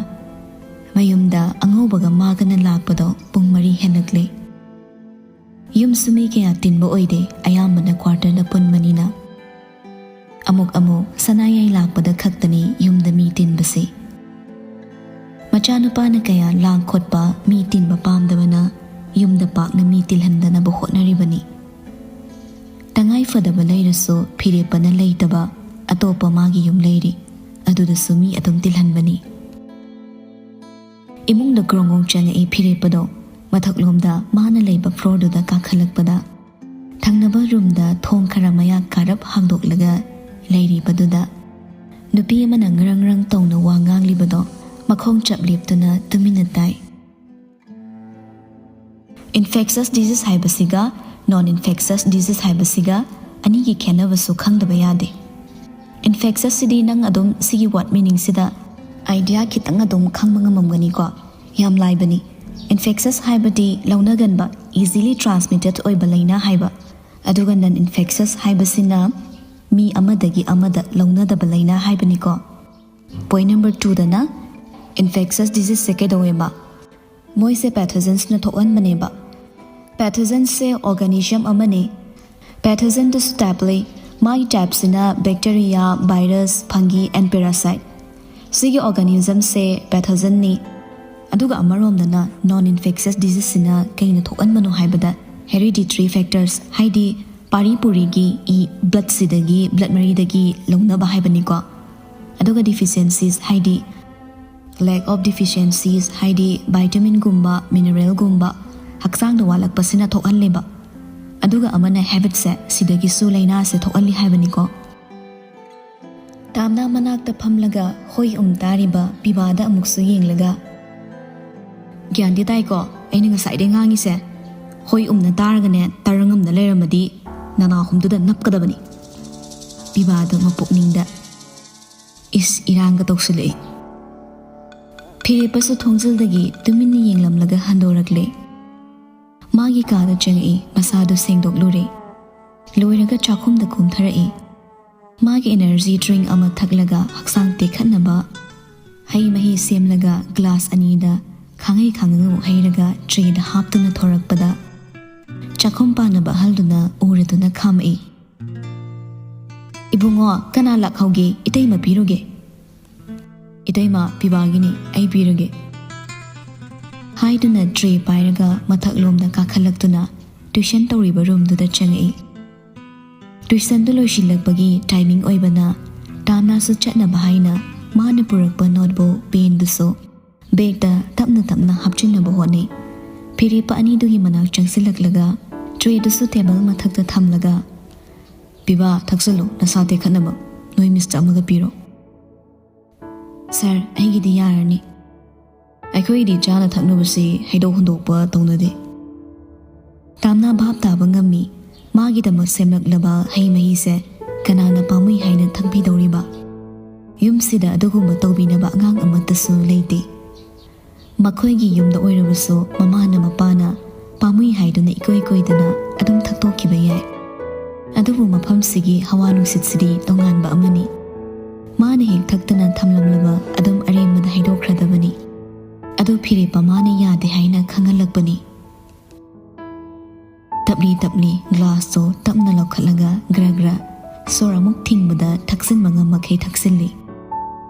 ꯃꯌꯨꯝꯗ ꯑꯉꯧꯕꯒ ꯃꯥꯒꯅ ꯂꯥꯛꯄꯗꯣ ꯄꯨꯡ ꯃꯔꯤ ꯍꯦꯜꯂꯛꯂꯦ꯫ ꯌꯨꯝꯁꯨ ꯃꯤ ꯀꯌꯥ ꯇꯤꯟꯕ ꯑꯣꯏꯗꯦ, ꯑꯌꯥꯝꯕꯅ ꯀ꯭ꯋꯥꯔꯇꯔꯗ ꯄꯨꯟꯕꯅꯤꯅ꯫ ꯑꯃꯨꯛ ꯑꯃꯨꯛ ꯁꯅꯥꯌꯥꯏ ꯂꯥꯛꯄꯗ ꯈꯛꯇꯅꯤ ꯌꯨꯝꯗ ꯃꯤ ꯇꯤꯟꯕꯁꯤ꯫ ꯃꯆꯥꯅꯨꯄꯥꯅ ꯀꯌꯥ ꯂꯥꯡ ꯈꯣꯠꯄ, ꯃꯤ ꯇꯤꯟꯕ ꯄꯥꯝꯗꯕꯅ ꯌꯨꯝꯗ ꯄꯥꯛꯅ ꯃꯤ ꯇꯤꯜꯍꯟꯗꯅꯕ ꯍꯣꯠꯅꯔꯤꯕꯅꯤ꯫ ꯇꯉꯥꯏ ꯐꯗꯕ ꯂꯩꯔꯁꯨ ꯐꯤꯔꯦꯞꯄꯅ ꯂꯩꯇꯕ ꯑꯇꯣꯞꯄ ꯃꯥꯒꯤ ꯌꯨꯝ ꯂꯩꯔꯤ, ꯑꯗꯨꯗꯁꯨ ꯃꯤ ꯑꯗꯨꯝ ꯇꯤꯜꯍꯟꯕꯅꯤ꯫ ꯏꯃꯨꯡꯗ ꯒ꯭ꯔꯣꯡ ꯒ꯭ꯔꯣꯡ ꯆꯪꯉꯛꯏ ꯐꯤꯔꯦꯞꯄꯗꯣ꯫ ꯃꯊꯛꯂꯣꯝꯗ ꯃꯥꯅ ꯂꯩꯕ ꯐ꯭ꯂꯣꯔꯗꯨꯗ ꯀꯥꯈꯠꯂꯛꯄꯗ ꯊꯪꯅꯕ ꯔꯨꯝꯗ ꯊꯣꯡ ꯈꯔ ꯃꯌꯥ ꯀꯥꯔꯞ ꯍꯥꯡꯗꯣꯛꯂꯒ ꯂꯩꯔꯤꯕꯗꯨꯗ ꯅꯨꯄꯤ ꯑꯃꯅ ꯉꯔꯪ ꯉꯔꯪ ꯇꯧꯅ ꯋꯥ ꯉꯥꯡꯂꯤꯕꯗꯣ ꯃꯈꯣꯡ ꯆꯞ ꯂꯦꯞꯇꯨꯅ ꯇꯨꯃꯤꯟꯅ ꯇꯥꯏ꯫ ꯏꯟꯐꯦꯛꯁꯁ ꯗꯤꯖꯤꯖ ꯍꯥꯏꯕꯁꯤꯒ ꯅꯣꯟ ꯏꯟꯐꯦꯛꯁꯁ ꯗꯤꯖꯤꯖ ꯍꯥꯏꯕꯁꯤꯒ ꯑꯅꯤꯒꯤ ꯈꯦꯠꯅꯕꯁꯨ ꯈꯪꯗꯕ ꯌꯥꯗꯦ꯫ ꯏꯟꯐꯦꯛꯁꯁꯁꯤꯗꯤ ꯅꯪ ꯑꯗꯨꯝ ꯁꯤꯒꯤ ꯋꯥꯔꯗ ꯃꯤꯅꯤꯡꯁꯤꯗ ꯑꯥꯏꯗꯤꯌꯥ ꯈꯤꯇꯪ ꯑꯗꯨꯝ ꯈꯪꯕ ꯉꯝꯃꯝꯒꯅꯤꯀꯣ꯫ ꯌꯥꯝ ꯂꯥꯏꯕꯅꯤ꯫ ꯏꯟꯐꯦꯛꯁꯁ ꯍꯥꯏꯕꯗꯤ ꯂꯧꯅꯒꯟꯕ, ꯏꯖꯤꯂꯤ ꯇ꯭ꯔꯥꯟꯁꯃꯤꯇꯦꯠ ꯑꯣꯏꯕ ꯂꯥꯏꯅꯥ ꯍꯥꯏꯕ꯫ ꯑꯗꯨꯒ ꯅꯟ ꯏꯟꯐꯦꯛꯁꯁ ꯍꯥꯏꯕꯁꯤꯅ ꯃꯤ ꯑꯃꯗꯒꯤ ꯑꯃꯗ ꯂꯧꯅꯗꯕ ꯂꯥꯏꯅꯥ ꯍꯥꯏꯕꯅꯤꯀꯣ꯫ ꯄꯣꯏꯟ ꯅꯝꯕꯔ ꯇꯨꯗꯅ ꯏꯟꯐꯦꯛꯁꯁ ꯗꯤꯖꯤꯖꯁꯦ ꯀꯩꯗꯧꯋꯦꯕ? ꯃꯣꯏꯁꯦ ꯄꯦꯊꯣꯖꯟꯁꯅ ꯊꯣꯛꯍꯟꯕꯅꯦꯕ꯫ ꯄꯦꯊꯣꯖꯟꯁꯦ ꯑꯣꯔꯒꯥꯅꯤꯖꯝ ꯑꯃꯅꯤ꯫ ꯄꯦꯊꯣꯖꯟꯗꯁꯨ ꯇꯥꯏꯞ ꯂꯩ꯫ ꯃꯥꯒꯤ ꯇꯥꯏꯞꯁꯤꯅ ꯕꯦꯛꯇꯦꯔꯤꯌꯥ, ꯚꯥꯏꯔꯁ, ꯐꯪꯒꯤ ꯑꯦꯟ ꯄꯦꯔꯥꯁꯥꯏꯠ꯫ ꯁꯤꯒꯤ ꯑꯣꯔꯒꯥꯅꯤꯖꯝꯁꯦ ꯄꯦꯊꯣꯖꯟꯅꯤ꯫ ꯑꯗꯨꯒ ꯑꯃꯔꯣꯝꯗꯅ ꯅꯣꯟ ꯏꯟꯐꯦꯛꯁꯁ ꯗꯤꯖꯤꯖꯁꯤꯅ ꯀꯩꯅ ꯊꯣꯛꯍꯟꯕꯅꯣ ꯍꯥꯏꯕꯗ ꯍꯦꯔꯤꯗꯤꯇ꯭ꯔꯤ ꯐꯦꯛꯇꯔꯁ, ꯍꯥꯏꯗꯤ ꯄꯥꯔꯤ ꯄꯨꯔꯤꯒꯤ ꯏ ꯕ꯭ꯂꯠꯁꯤꯗꯒꯤ, ꯕ꯭ꯂꯠ ꯃꯔꯤꯗꯒꯤ ꯂꯧꯅꯕ ꯍꯥꯏꯕꯅꯤꯀꯣ꯫ ꯑꯗꯨꯒ ꯗꯤꯐꯤꯁꯤꯌꯦꯟꯁꯤꯁ ꯍꯥꯏꯗꯤ, ꯂꯦꯛ ꯑꯣꯐ ꯗꯤꯐꯤꯁꯤꯌꯦꯟꯁꯤꯁ ꯍꯥꯏꯗꯤ ꯚꯥꯏꯇꯥꯃꯤꯟꯒꯨꯝꯕ, ꯃꯤꯅꯔꯦꯜꯒꯨꯝꯕ ꯍꯛꯆꯥꯡꯗ ꯋꯥꯠꯂꯛꯄꯁꯤꯅ ꯊꯣꯛꯍꯜꯂꯦꯕ꯫ ꯑꯗꯨꯒ ꯑꯃꯅ ꯍꯦꯕꯤꯠꯁꯦ, ꯁꯤꯗꯒꯤꯁꯨ ꯂꯥꯏꯅꯥꯁꯦ ꯊꯣꯛꯍꯜꯂꯤ ꯍꯥꯏꯕꯅꯤꯀꯣ꯫ ꯇꯥꯝꯅꯥ ꯃꯅꯥꯛꯇ ꯐꯝꯂꯒ ꯍꯣꯏ ꯎꯝ ꯇꯥꯔꯤꯕ ꯄꯤꯕꯥꯗ ꯑꯃꯨꯛꯁꯨ ꯌꯦꯡꯂꯒ, "ꯒ꯭ꯌꯥꯟꯗꯤ ꯇꯥꯏꯀꯣ ꯑꯩꯅ ꯉꯁꯥꯏꯗꯩ ꯉꯥꯡꯉꯤꯁꯦ? ꯍꯣꯏ ꯎꯝꯅ ꯇꯥꯔꯒꯅꯦ, ꯇꯥꯔꯉꯝꯅ ꯂꯩꯔꯝꯃꯗꯤ ꯅꯅꯥꯍꯨꯝꯗꯨꯗ ꯅꯞꯀꯗꯕꯅꯤ꯫" ꯄꯤꯕꯥꯗꯣ ꯃꯄꯨꯛꯅꯤꯡꯗ, "ꯏꯁ, ꯏꯔꯥꯡꯒ ꯇꯧꯁꯤꯜꯂꯛꯏ꯫" ꯐꯤꯔꯦꯞꯄꯁꯨ ꯊꯣꯡꯖꯤꯜꯗꯒꯤ ꯇꯨꯃꯤꯟꯅ ꯌꯦꯡꯂꯝꯂꯒ ꯍꯟꯗꯣꯔꯛꯂꯦ꯫ ꯃꯥꯒꯤ ꯀꯥꯗ ꯆꯪꯉꯛꯏ, ꯃꯁꯥꯗꯨ ꯁꯦꯡꯗꯣꯛꯂꯨꯔꯦ꯫ ꯂꯣꯏꯔꯒ ꯆꯥꯛꯈꯨꯝꯗ ꯀꯨꯝꯊꯔꯛꯏ꯫ ꯃꯥꯒꯤ ꯑꯦꯅꯔꯖꯤ ꯗ꯭ꯔꯤꯡ ꯑꯃ ꯊꯛꯂꯒ ꯍꯛꯆꯥꯡ ꯇꯦꯛꯈꯠꯅꯕ ꯍꯩ ꯃꯍꯤ ꯁꯦꯝꯂꯒ ꯒ꯭ꯂꯥꯁ ꯑꯅꯤꯗ ꯈꯥꯡꯉꯩ ꯈꯥꯡꯉꯩ ꯍꯩꯔꯒ ꯇ꯭ꯔꯦꯗ ꯍꯥꯞꯇꯨꯅ ꯊꯣꯔꯛꯄꯗ, ꯆꯥꯛꯈꯨꯝ ꯄꯥꯟꯅꯕ ꯑꯍꯜꯗꯨꯅ ꯎꯔꯗꯨꯅ ꯈꯥꯝꯃꯛꯏ꯫ "ꯏꯕꯨꯡꯉꯣ, ꯀꯅꯥ ꯂꯥꯛꯍꯧꯒꯦ? ꯏꯇꯩꯃ ꯄꯤꯔꯨꯒꯦ꯫" "ꯏꯇꯩꯃ, ꯄꯤꯕꯥꯒꯤꯅꯤ, ꯑꯩ ꯄꯤꯔꯒꯦ꯫" ꯍꯥꯏꯗꯨꯅ ꯇ꯭ꯔꯦ ꯄꯥꯏꯔꯒ ꯃꯊꯛꯂꯣꯝꯗ ꯀꯥꯈꯠꯂꯛꯇꯨꯅ ꯇ꯭ꯌꯨꯁꯟ ꯇꯧꯔꯤꯕ ꯔꯨꯝꯗꯨꯗ ꯆꯪꯉꯛꯏ꯫ ꯇ꯭ꯌꯨꯁꯟꯗꯨ ꯂꯣꯏꯁꯤꯜꯂꯛꯄꯒꯤ ꯇꯥꯏꯃꯤꯡ ꯑꯣꯏꯕꯅ ꯇꯥꯝꯅꯥꯁꯨ ꯆꯠꯅꯕ ꯍꯥꯏꯅ ꯃꯥꯅ ꯄꯨꯔꯛꯄ ꯅꯣꯠꯕꯨꯛ, ꯄꯦꯟꯗꯨꯁꯨ ꯕꯦꯒꯇ ꯇꯞꯅ ꯇꯞꯅ ꯍꯥꯞꯆꯤꯟꯅꯕ ꯍꯣꯠꯅꯩ꯫ ꯐꯤꯔꯦꯞꯄ ꯑꯅꯤꯗꯨꯒꯤ ꯃꯅꯥꯛ ꯆꯪꯁꯤꯜꯂꯛꯂꯒ ꯇ꯭ꯔꯦꯗꯨꯁꯨ ꯇꯦꯕꯜ ꯃꯊꯛꯇ ꯊꯝꯂꯒ, "ꯄꯤꯕꯥ, ꯊꯛꯆꯜꯂꯨ, ꯅꯁꯥ ꯇꯦꯛꯈꯠꯅꯕ꯫ ꯅꯣꯏ ꯃꯤꯁꯇ ꯑꯃꯒ ꯄꯤꯔꯣ꯫" "ꯁꯥꯔ, ꯑꯩꯒꯤꯗꯤ ꯌꯥꯔꯅꯤ꯫" "ꯑꯩꯈꯣꯏꯒꯤꯗꯤ ꯆꯥꯅ ꯊꯛꯅꯕꯁꯤ ꯍꯩꯗꯣꯛ ꯍꯨꯟꯗꯣꯛꯄ ꯇꯧꯅꯗꯦ꯫" ꯇꯥꯝꯅꯥ ꯚꯥꯞ ꯇꯥꯕ ꯉꯝꯃꯤ꯫ ꯃꯥꯒꯤꯗꯃꯛ ꯁꯦꯝꯂꯛꯂꯕ ꯍꯩ ꯃꯍꯤꯁꯦ ꯀꯅꯥꯅ ꯄꯥꯝꯃꯨꯏ ꯍꯥꯏꯅ ꯊꯛꯄꯤꯗꯧꯔꯤꯕ? ꯌꯨꯝꯁꯤꯗ ꯑꯗꯨꯒꯨꯝꯕ ꯇꯧꯕꯤꯅꯕ ꯑꯉꯥꯡ ꯑꯃꯠꯇꯁꯨ ꯂꯩꯇꯦ꯫ ꯃꯈꯣꯏꯒꯤ ꯌꯨꯝꯗ ꯑꯣꯏꯔꯕꯁꯨ ꯃꯃꯥꯅ ꯃꯄꯥꯅ ꯄꯥꯝꯃꯨꯏ ꯍꯥꯏꯗꯨꯅ ꯏꯀꯣꯏ ꯀꯣꯏꯗꯅ ꯑꯗꯨꯝ ꯊꯛꯇꯣꯛꯈꯤꯕ ꯌꯥꯏ꯫ ꯑꯗꯨꯕꯨ ꯃꯐꯝꯁꯤꯒꯤ ꯍꯋꯥ ꯅꯨꯡꯁꯤꯠꯁꯤꯗꯤ ꯇꯣꯉꯥꯟꯕ ꯑꯃꯅꯤ꯫ ꯃꯥꯅ ꯍꯦꯛ ꯊꯛꯇꯅ ꯊꯝꯂꯝꯂꯕ ꯑꯗꯨꯝ ꯑꯔꯦꯝꯕꯗ ꯍꯩꯗꯣꯛꯈ꯭ꯔꯗꯕꯅꯤ꯫ ꯑꯗꯨ ꯐꯤꯔꯦꯞꯄ ꯃꯥꯅ ꯌꯥꯗꯦ ꯍꯥꯏꯅ ꯈꯪꯍꯜꯂꯛꯄꯅꯤ꯫ ꯇꯞꯂꯤ ꯇꯞꯂꯤ ꯒ꯭ꯂꯥꯁꯇꯣ ꯇꯞꯅ ꯂꯧꯈꯠꯂꯒ ꯒ꯭ꯔ ꯒ꯭ꯔ ꯁꯣꯔ ꯑꯃꯨꯛ ꯊꯤꯡꯕꯗ ꯊꯛꯆꯤꯟꯕ ꯉꯝꯃꯈꯩ ꯊꯛꯆꯤꯜꯂꯤ꯫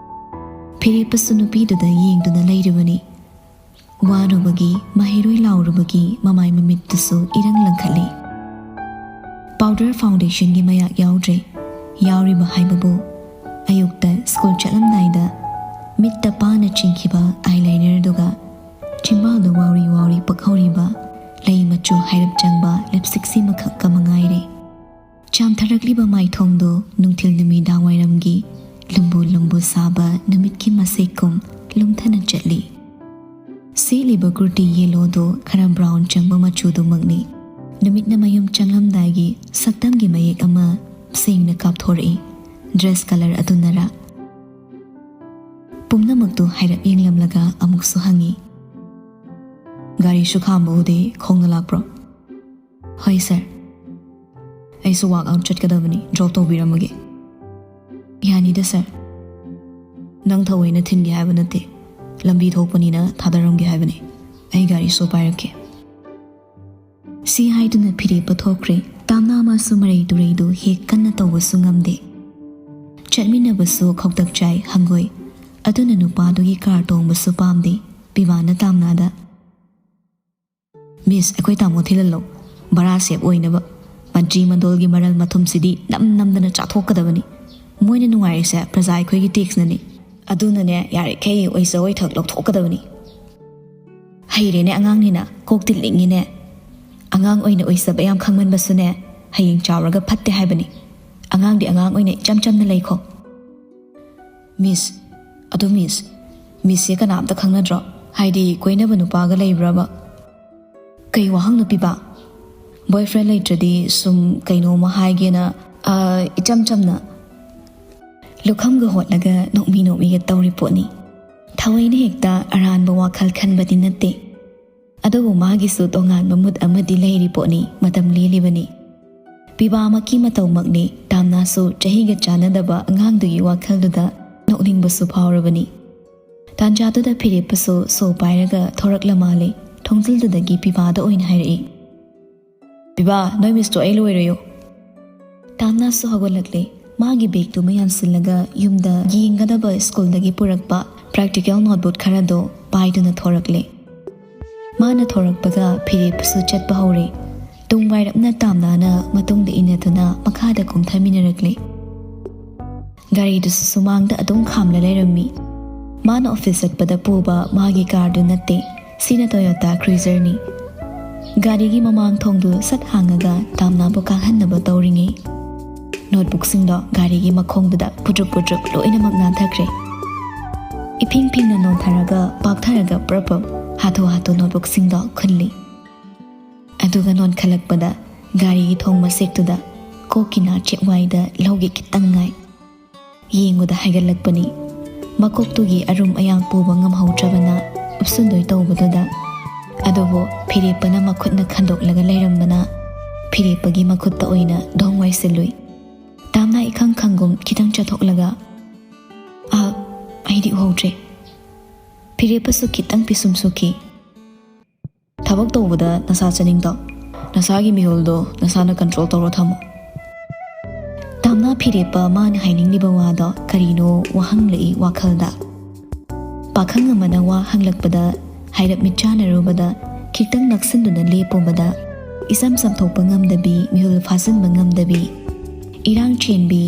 ꯐꯤꯔꯦꯞꯄꯁꯨ ꯅꯨꯄꯤꯗꯨꯗ ꯌꯦꯡꯗꯨꯅ ꯂꯩꯔꯤꯕꯅꯤ꯫ ꯋꯥꯔꯨꯕꯒꯤ, ꯃꯍꯩꯔꯣꯏ ꯂꯥꯎꯔꯨꯕꯒꯤ ꯃꯃꯥꯏ ꯃꯃꯤꯠꯇꯨꯁꯨ ꯏꯔꯪ ꯂꯪꯈꯠꯂꯤ꯫ Powder foundationꯒꯤ ꯃꯌꯥꯛ ꯌꯥꯎꯗ꯭ꯔꯦ꯫ ꯌꯥꯎꯔꯤꯕ ꯍꯥꯏꯕꯕꯨ, ꯑꯌꯨꯛꯇ ꯁ꯭ꯀꯨꯜ ꯆꯠꯂꯝꯗꯥꯏꯗ ꯃꯤꯠꯇ ꯄꯥꯅ ꯆꯤꯡꯈꯤꯕ eyelinerꯗꯨꯒ ꯆꯤꯝꯕꯥꯜꯗ ꯋꯥꯎꯔꯤ ꯋꯥꯎꯔꯤ ꯄꯛꯍꯧꯔꯤꯕ ꯂꯩ ꯃꯆꯨ ꯍꯥꯏꯔꯞ ꯆꯪꯕ lipstickꯁꯤꯃꯈꯛꯀ ꯃꯉꯥꯏꯔꯦ꯫ ꯆꯥꯝꯊꯔꯛꯂꯤꯕ ꯃꯥꯏꯊꯣꯡꯗꯨ ꯅꯨꯡꯊꯤꯜ ꯅꯨꯃꯤꯗꯥꯡ ꯋꯥꯏꯔꯝꯒꯤ ꯂꯨꯝꯕꯨ ꯂꯨꯝꯕꯨ ꯁꯥꯕ ꯅꯨꯃꯤꯠꯀꯤ ꯃꯁꯦꯛꯀꯨꯝ ꯂꯨꯝꯊꯅ ꯆꯠꯂꯤ꯫ ꯁꯦꯠꯂꯤꯕ ꯀꯨꯔꯇꯤ yellowꯗꯨ ꯈꯔ brown ꯆꯪꯕ ꯃꯆꯨꯗꯨꯃꯛꯅꯤ꯫ ꯅꯨꯃꯤꯠꯅ ꯃꯌꯨꯝ ꯆꯪꯂꯝꯗꯥꯏꯒꯤ ꯁꯛꯇꯝꯒꯤ ꯃꯌꯦꯛ ꯑꯃ ꯁꯦꯡꯅ ꯀꯥꯞꯊꯣꯔꯛꯏ꯫ Dress colour ꯑꯗꯨꯅꯔꯥ? ꯄꯨꯝꯅꯃꯛꯇꯨ ꯍꯥꯏꯔꯞ ꯌꯦꯡꯂꯝꯂꯒ ꯑꯃꯨꯛꯁꯨ ꯍꯪꯉꯤ, "ꯒꯥꯔꯤꯁꯨ ꯈꯥꯝꯕ ꯎꯗꯦ, ꯈꯣꯡꯅ ꯂꯥꯛꯄ꯭ꯔꯣ?" "ꯍꯣꯏ sir꯫ ꯑꯩꯁꯨ walk out ꯆꯠꯀꯗꯕꯅꯤ, drop ꯇꯧꯕꯤꯔꯝꯃꯒꯦ?" "ꯌꯥꯅꯤꯗ sir꯫ ꯅꯪ ꯊꯑꯣꯏꯅ ꯊꯤꯟꯒꯦ ꯍꯥꯏꯕ ꯅꯠꯇꯦ, ꯂꯝꯕꯤ ꯊꯣꯛꯄꯅꯤꯅ ꯊꯥꯗꯔꯝꯒꯦ ꯍꯥꯏꯕꯅꯤ꯫ ꯑꯩ ꯒꯥꯔꯤꯁꯨ ꯄꯥꯏꯔꯛꯀꯦ꯫" ꯁꯤ ꯍꯥꯏꯗꯨꯅ ꯐꯤꯔꯦꯞꯄ ꯊꯣꯛꯈ꯭ꯔꯦ꯫ ꯇꯥꯝꯅꯥ ꯃꯥꯁꯨ ꯃꯔꯩ ꯇꯨꯔꯩꯗꯨ ꯍꯦꯛ ꯀꯟꯅ ꯇꯧꯕꯁꯨ ꯉꯝꯗꯦ꯫ ꯆꯠꯃꯤꯟꯅꯕꯁꯨ ꯈꯧꯇꯛ ꯆꯥꯏ, ꯍꯪꯒꯣꯏ꯫ ꯑꯗꯨꯅ ꯅꯨꯄꯥꯗꯨꯒꯤ car ꯇꯣꯡꯕꯁꯨ ꯄꯥꯝꯗꯦ꯫ ꯄꯤꯕꯥꯅ ꯇꯥꯝꯅꯥꯗ, "Miss, ꯑꯩꯈꯣꯏ ꯇꯥꯃꯣ ꯊꯤꯜꯍꯜꯂꯣ, ꯚꯔꯥ save ꯑꯣꯏꯅꯕ꯫ ꯃꯟꯇ꯭ꯔꯤ ꯃꯟꯗꯣꯜꯒꯤ ꯃꯔꯜ ꯃꯊꯨꯝꯁꯤꯗꯤ ꯅꯝ ꯅꯝꯗꯅ ꯆꯥꯊꯣꯛꯀꯗꯕꯅꯤ꯫ ꯃꯣꯏꯅ ꯅꯨꯡꯉꯥꯏꯔꯤꯁꯦ ꯄ꯭ꯔꯖꯥ ꯑꯩꯈꯣꯏꯒꯤ taxꯅꯅꯤ꯫ ꯑꯗꯨꯅꯅꯦ, ꯌꯥꯔꯤꯈꯩ ꯑꯣꯏꯖ ꯑꯣꯏꯊꯛ ꯂꯧꯊꯣꯛꯀꯗꯕꯅꯤ꯫" "ꯍꯩꯔꯦꯅꯦ ꯑꯉꯥꯡꯅꯤꯅ, ꯀꯣꯛꯇꯤ ꯂꯤꯡꯉꯤꯅꯦ꯫ ꯑꯉꯥꯡ ꯑꯣꯏꯅ ꯑꯣꯏꯖꯕ ꯌꯥꯝ ꯈꯪꯃꯟꯕꯁꯨꯅꯦ, ꯍꯌꯦꯡ ꯆꯥꯎꯔꯒ ꯐꯠꯇꯦ ꯍꯥꯏꯕꯅꯤ꯫ ꯑꯉꯥꯡꯗꯤ ꯑꯉꯥꯡ ꯑꯣꯏꯅ ꯏꯆꯝ ꯆꯝꯅ ꯂꯩꯈꯣ꯫" "Miss, ꯑꯗꯨ miss, missꯁꯦ ꯀꯅꯥꯝꯇ ꯈꯪꯅꯗ꯭ꯔꯣ? ꯍꯥꯏꯗꯤ ꯀꯣꯏꯅꯕ ꯅꯨꯄꯥꯒ ꯂꯩꯕ꯭ꯔꯕ?" "ꯀꯩ ꯋꯥꯍꯪꯅꯣ ꯄꯤꯕꯥ? Boyfriend ꯂꯩꯇ꯭ꯔꯗꯤ ꯁꯨꯝ ꯀꯩꯅꯣꯝꯃ ꯍꯥꯏꯒꯦꯅ, ꯑ, ꯏꯆꯝ ꯆꯝꯅ꯫" ꯂꯨꯈꯝꯒ ꯍꯣꯠꯂꯒ ꯅꯣꯛꯃꯤ ꯅꯣꯛꯃꯤꯒ ꯇꯧꯔꯤ ꯄꯣꯠꯅꯤ꯫ ꯊꯑꯣꯏꯅ ꯍꯦꯛꯇ ꯑꯔꯥꯟꯕ ꯋꯥꯈꯜ ꯈꯟꯕꯗꯤ ꯅꯠꯇꯦ꯫ ꯑꯗꯨꯕꯨ ꯃꯥꯒꯤꯁꯨ ꯇꯣꯉꯥꯟꯕ mood ꯑꯃꯗꯤ ꯂꯩꯔꯤ ꯄꯣꯠꯅꯤ, ꯃꯇꯝ ꯂꯦꯜꯂꯤꯕꯅꯤ꯫ ꯄꯤꯕꯥꯃꯛꯀꯤ ꯃꯇꯧꯃꯛꯅꯤ, ꯇꯥꯝꯅꯥꯁꯨ ꯆꯍꯤꯒ ꯆꯥꯟꯅꯗꯕ ꯑꯉꯥꯡꯗꯨꯒꯤ ꯋꯥꯈꯜꯗꯨꯗ ꯅꯣꯛꯅꯤꯡꯕꯁꯨ ꯐꯥꯎꯔꯕꯅꯤ꯫ ꯇꯥꯟꯖꯥꯗꯨꯗ ꯐꯤꯔꯦꯞꯄꯁꯨ ꯁꯣ ꯄꯥꯏꯔꯒ ꯊꯣꯔꯛꯂ ꯃꯥꯜꯂꯦ꯫ ꯊꯣꯡꯖꯤꯜꯗꯨꯗꯒꯤ ꯄꯤꯕꯥꯗ ꯑꯣꯏꯅ ꯍꯥꯏꯔꯛꯏ, "ꯄꯤꯕꯥ, ꯅꯣꯏ missꯇꯣ ꯑꯩ ꯂꯣꯏꯔꯣꯏꯌꯣ꯫" ꯇꯥꯝꯅꯥꯁꯨ ꯍꯧꯒꯠꯂꯛꯂꯦ꯫ ꯃꯥꯒꯤ bagꯇꯨꯃ ꯌꯥꯟꯁꯤꯜꯂꯒ ꯌꯨꯝꯗ ꯌꯦꯡꯒꯗꯕ ꯁ꯭ꯀꯨꯜꯗꯒꯤ ꯄꯨꯔꯛꯄ practical notebook ꯈꯔꯗꯣ ꯄꯥꯏꯗꯨꯅ ꯊꯣꯔꯛꯂꯦ꯫ ꯃꯥꯅ ꯊꯣꯔꯛꯄꯒ ꯐꯤꯔꯦꯞꯄꯁꯨ ꯆꯠꯄ ꯍꯧꯔꯦ꯫ ꯇꯨꯡ ꯋꯥꯏꯔꯞꯅ ꯇꯥꯝꯅꯥꯅ ꯃꯇꯨꯡꯗ ꯏꯟꯅꯗꯨꯅ ꯃꯈꯥꯗ ꯀꯨꯝꯊꯃꯤꯟꯅꯔꯛꯂꯦ꯫ ꯒꯥꯔꯤꯗꯨꯁꯨ ꯁꯨꯃꯥꯡꯗ ꯑꯗꯨꯝ ꯈꯥꯝꯂ ꯂꯩꯔꯝꯃꯤ꯫ ꯃꯥꯅ ꯑꯣꯐꯤꯁ ꯆꯠꯄꯗ ꯄꯨꯕ ꯃꯥꯒꯤ ꯀꯥꯔꯗꯨ ꯅꯠꯇꯦ, ꯁꯤꯅ ꯇꯣꯌꯣꯇꯥ ꯀ꯭ꯔꯨꯏꯖꯔꯅꯤ꯫ ꯒꯥꯔꯤꯒꯤ ꯃꯃꯥꯡ ꯊꯣꯡꯗꯨ ꯁꯠ ꯍꯥꯡꯉꯒ ꯇꯥꯝꯅꯥꯕꯨ ꯀꯥꯍꯟꯅꯕ ꯇꯧꯔꯤꯉꯩ, ꯅꯣꯠꯕꯨꯛꯁꯤꯡꯗꯣ ꯒꯥꯔꯤꯒꯤ ꯃꯈꯣꯡꯗꯨꯗ ꯄꯨꯗ꯭ꯔꯨꯞ ꯄꯨꯗ꯭ꯔꯨꯞ ꯂꯣꯏꯅꯃꯛ ꯅꯥꯟꯊꯈ꯭ꯔꯦ꯫ ꯏꯐꯤꯡ ꯐꯤꯡꯅ ꯅꯣꯟꯊꯔꯒ ꯄꯥꯛꯊꯔꯒ ꯄ꯭ꯔꯞ ꯄ꯭ꯔꯞ ꯍꯥꯊꯨ ꯍꯥꯊꯨ ꯅꯣꯠꯕꯨꯛꯁꯤꯡꯗꯣ ꯈꯨꯜꯂꯤ꯫ ꯑꯗꯨꯒ ꯅꯣꯟꯈꯠꯂꯛꯄꯗ ꯒꯥꯔꯤꯒꯤ ꯊꯣꯡ ꯃꯁꯦꯛꯇꯨꯗ ꯀꯣꯛꯀꯤ ꯅꯥ ꯆꯦꯛꯋꯥꯏꯗ ꯂꯧꯒꯦ ꯈꯤꯇꯪ ꯉꯥꯏ꯫ ꯌꯦꯡꯕꯗ ꯍꯥꯏꯒꯠꯂꯛꯄꯅꯤ꯫ ꯃꯀꯣꯛꯇꯨꯒꯤ ꯑꯔꯨꯝ ꯑꯌꯥꯡ ꯄꯨꯕ ꯉꯝꯍꯧꯗ꯭ꯔꯕꯅ ꯎꯞꯁꯨꯟꯗꯣꯏ ꯇꯧꯕꯗꯨꯗ꯫ ꯑꯗꯨꯕꯨ ꯐꯤꯔꯦꯞꯄꯅ ꯃꯈꯨꯠꯅ ꯈꯟꯗꯣꯛꯂꯒ ꯂꯩꯔꯝꯕꯅ ꯐꯤꯔꯦꯞꯄꯒꯤ ꯃꯈꯨꯠꯇ ꯑꯣꯏꯅ ꯙꯣꯡ ꯋꯥꯏꯁꯤꯜꯂꯨꯏ꯫ ꯇꯥꯝꯅꯥ ꯏꯈꯪ ꯈꯪꯒꯨꯝ ꯈꯤꯇꯪ ꯆꯠꯊꯣꯛꯂꯒ, "ꯑꯥ, ꯑꯩꯗꯤ ꯎꯍꯧꯗ꯭ꯔꯦ꯫" ꯐꯤꯔꯦꯞꯄꯁꯨ ꯈꯤꯇꯪ ꯄꯤꯁꯨꯝ ꯁꯨꯈꯤ꯫ "ꯊꯕꯛ ꯇꯧꯕꯗ ꯅꯁꯥ ꯆꯠꯅꯤꯡꯗꯣ, ꯅꯁꯥꯒꯤ ꯃꯤꯍꯨꯜꯗꯣ ꯅꯁꯥꯅ ꯀꯟꯇ꯭ꯔꯣꯜ ꯇꯧꯔ ꯊꯝꯃꯣ꯫" ꯇꯥꯝꯅꯥ ꯐꯤꯔꯦꯞꯄ ꯃꯥꯅ ꯍꯥꯏꯅꯤꯡꯂꯤꯕ ꯋꯥꯗꯣ ꯀꯔꯤꯅꯣ ꯋꯥꯍꯪꯂꯛꯏ ꯋꯥꯈꯜꯗ꯫ ꯄꯥꯈꯪ ꯑꯃꯅ ꯋꯥ ꯍꯪꯂꯛꯄꯗ ꯍꯥꯏꯔꯞ ꯃꯤꯠ ꯆꯥꯟꯅꯔꯨꯕꯗ ꯈꯤꯇꯪ ꯅꯛꯁꯤꯟꯗꯨꯅ ꯂꯦꯞꯄꯨꯕꯗ ꯏꯆꯝ ꯆꯝꯊꯣꯛꯄ ꯉꯝꯗꯕꯤ, ꯃꯤꯍꯨꯜ ꯐꯥꯖꯤꯟꯕ ꯉꯝꯗꯕꯤ, ꯏꯔꯥꯡ ꯆꯦꯟꯕꯤ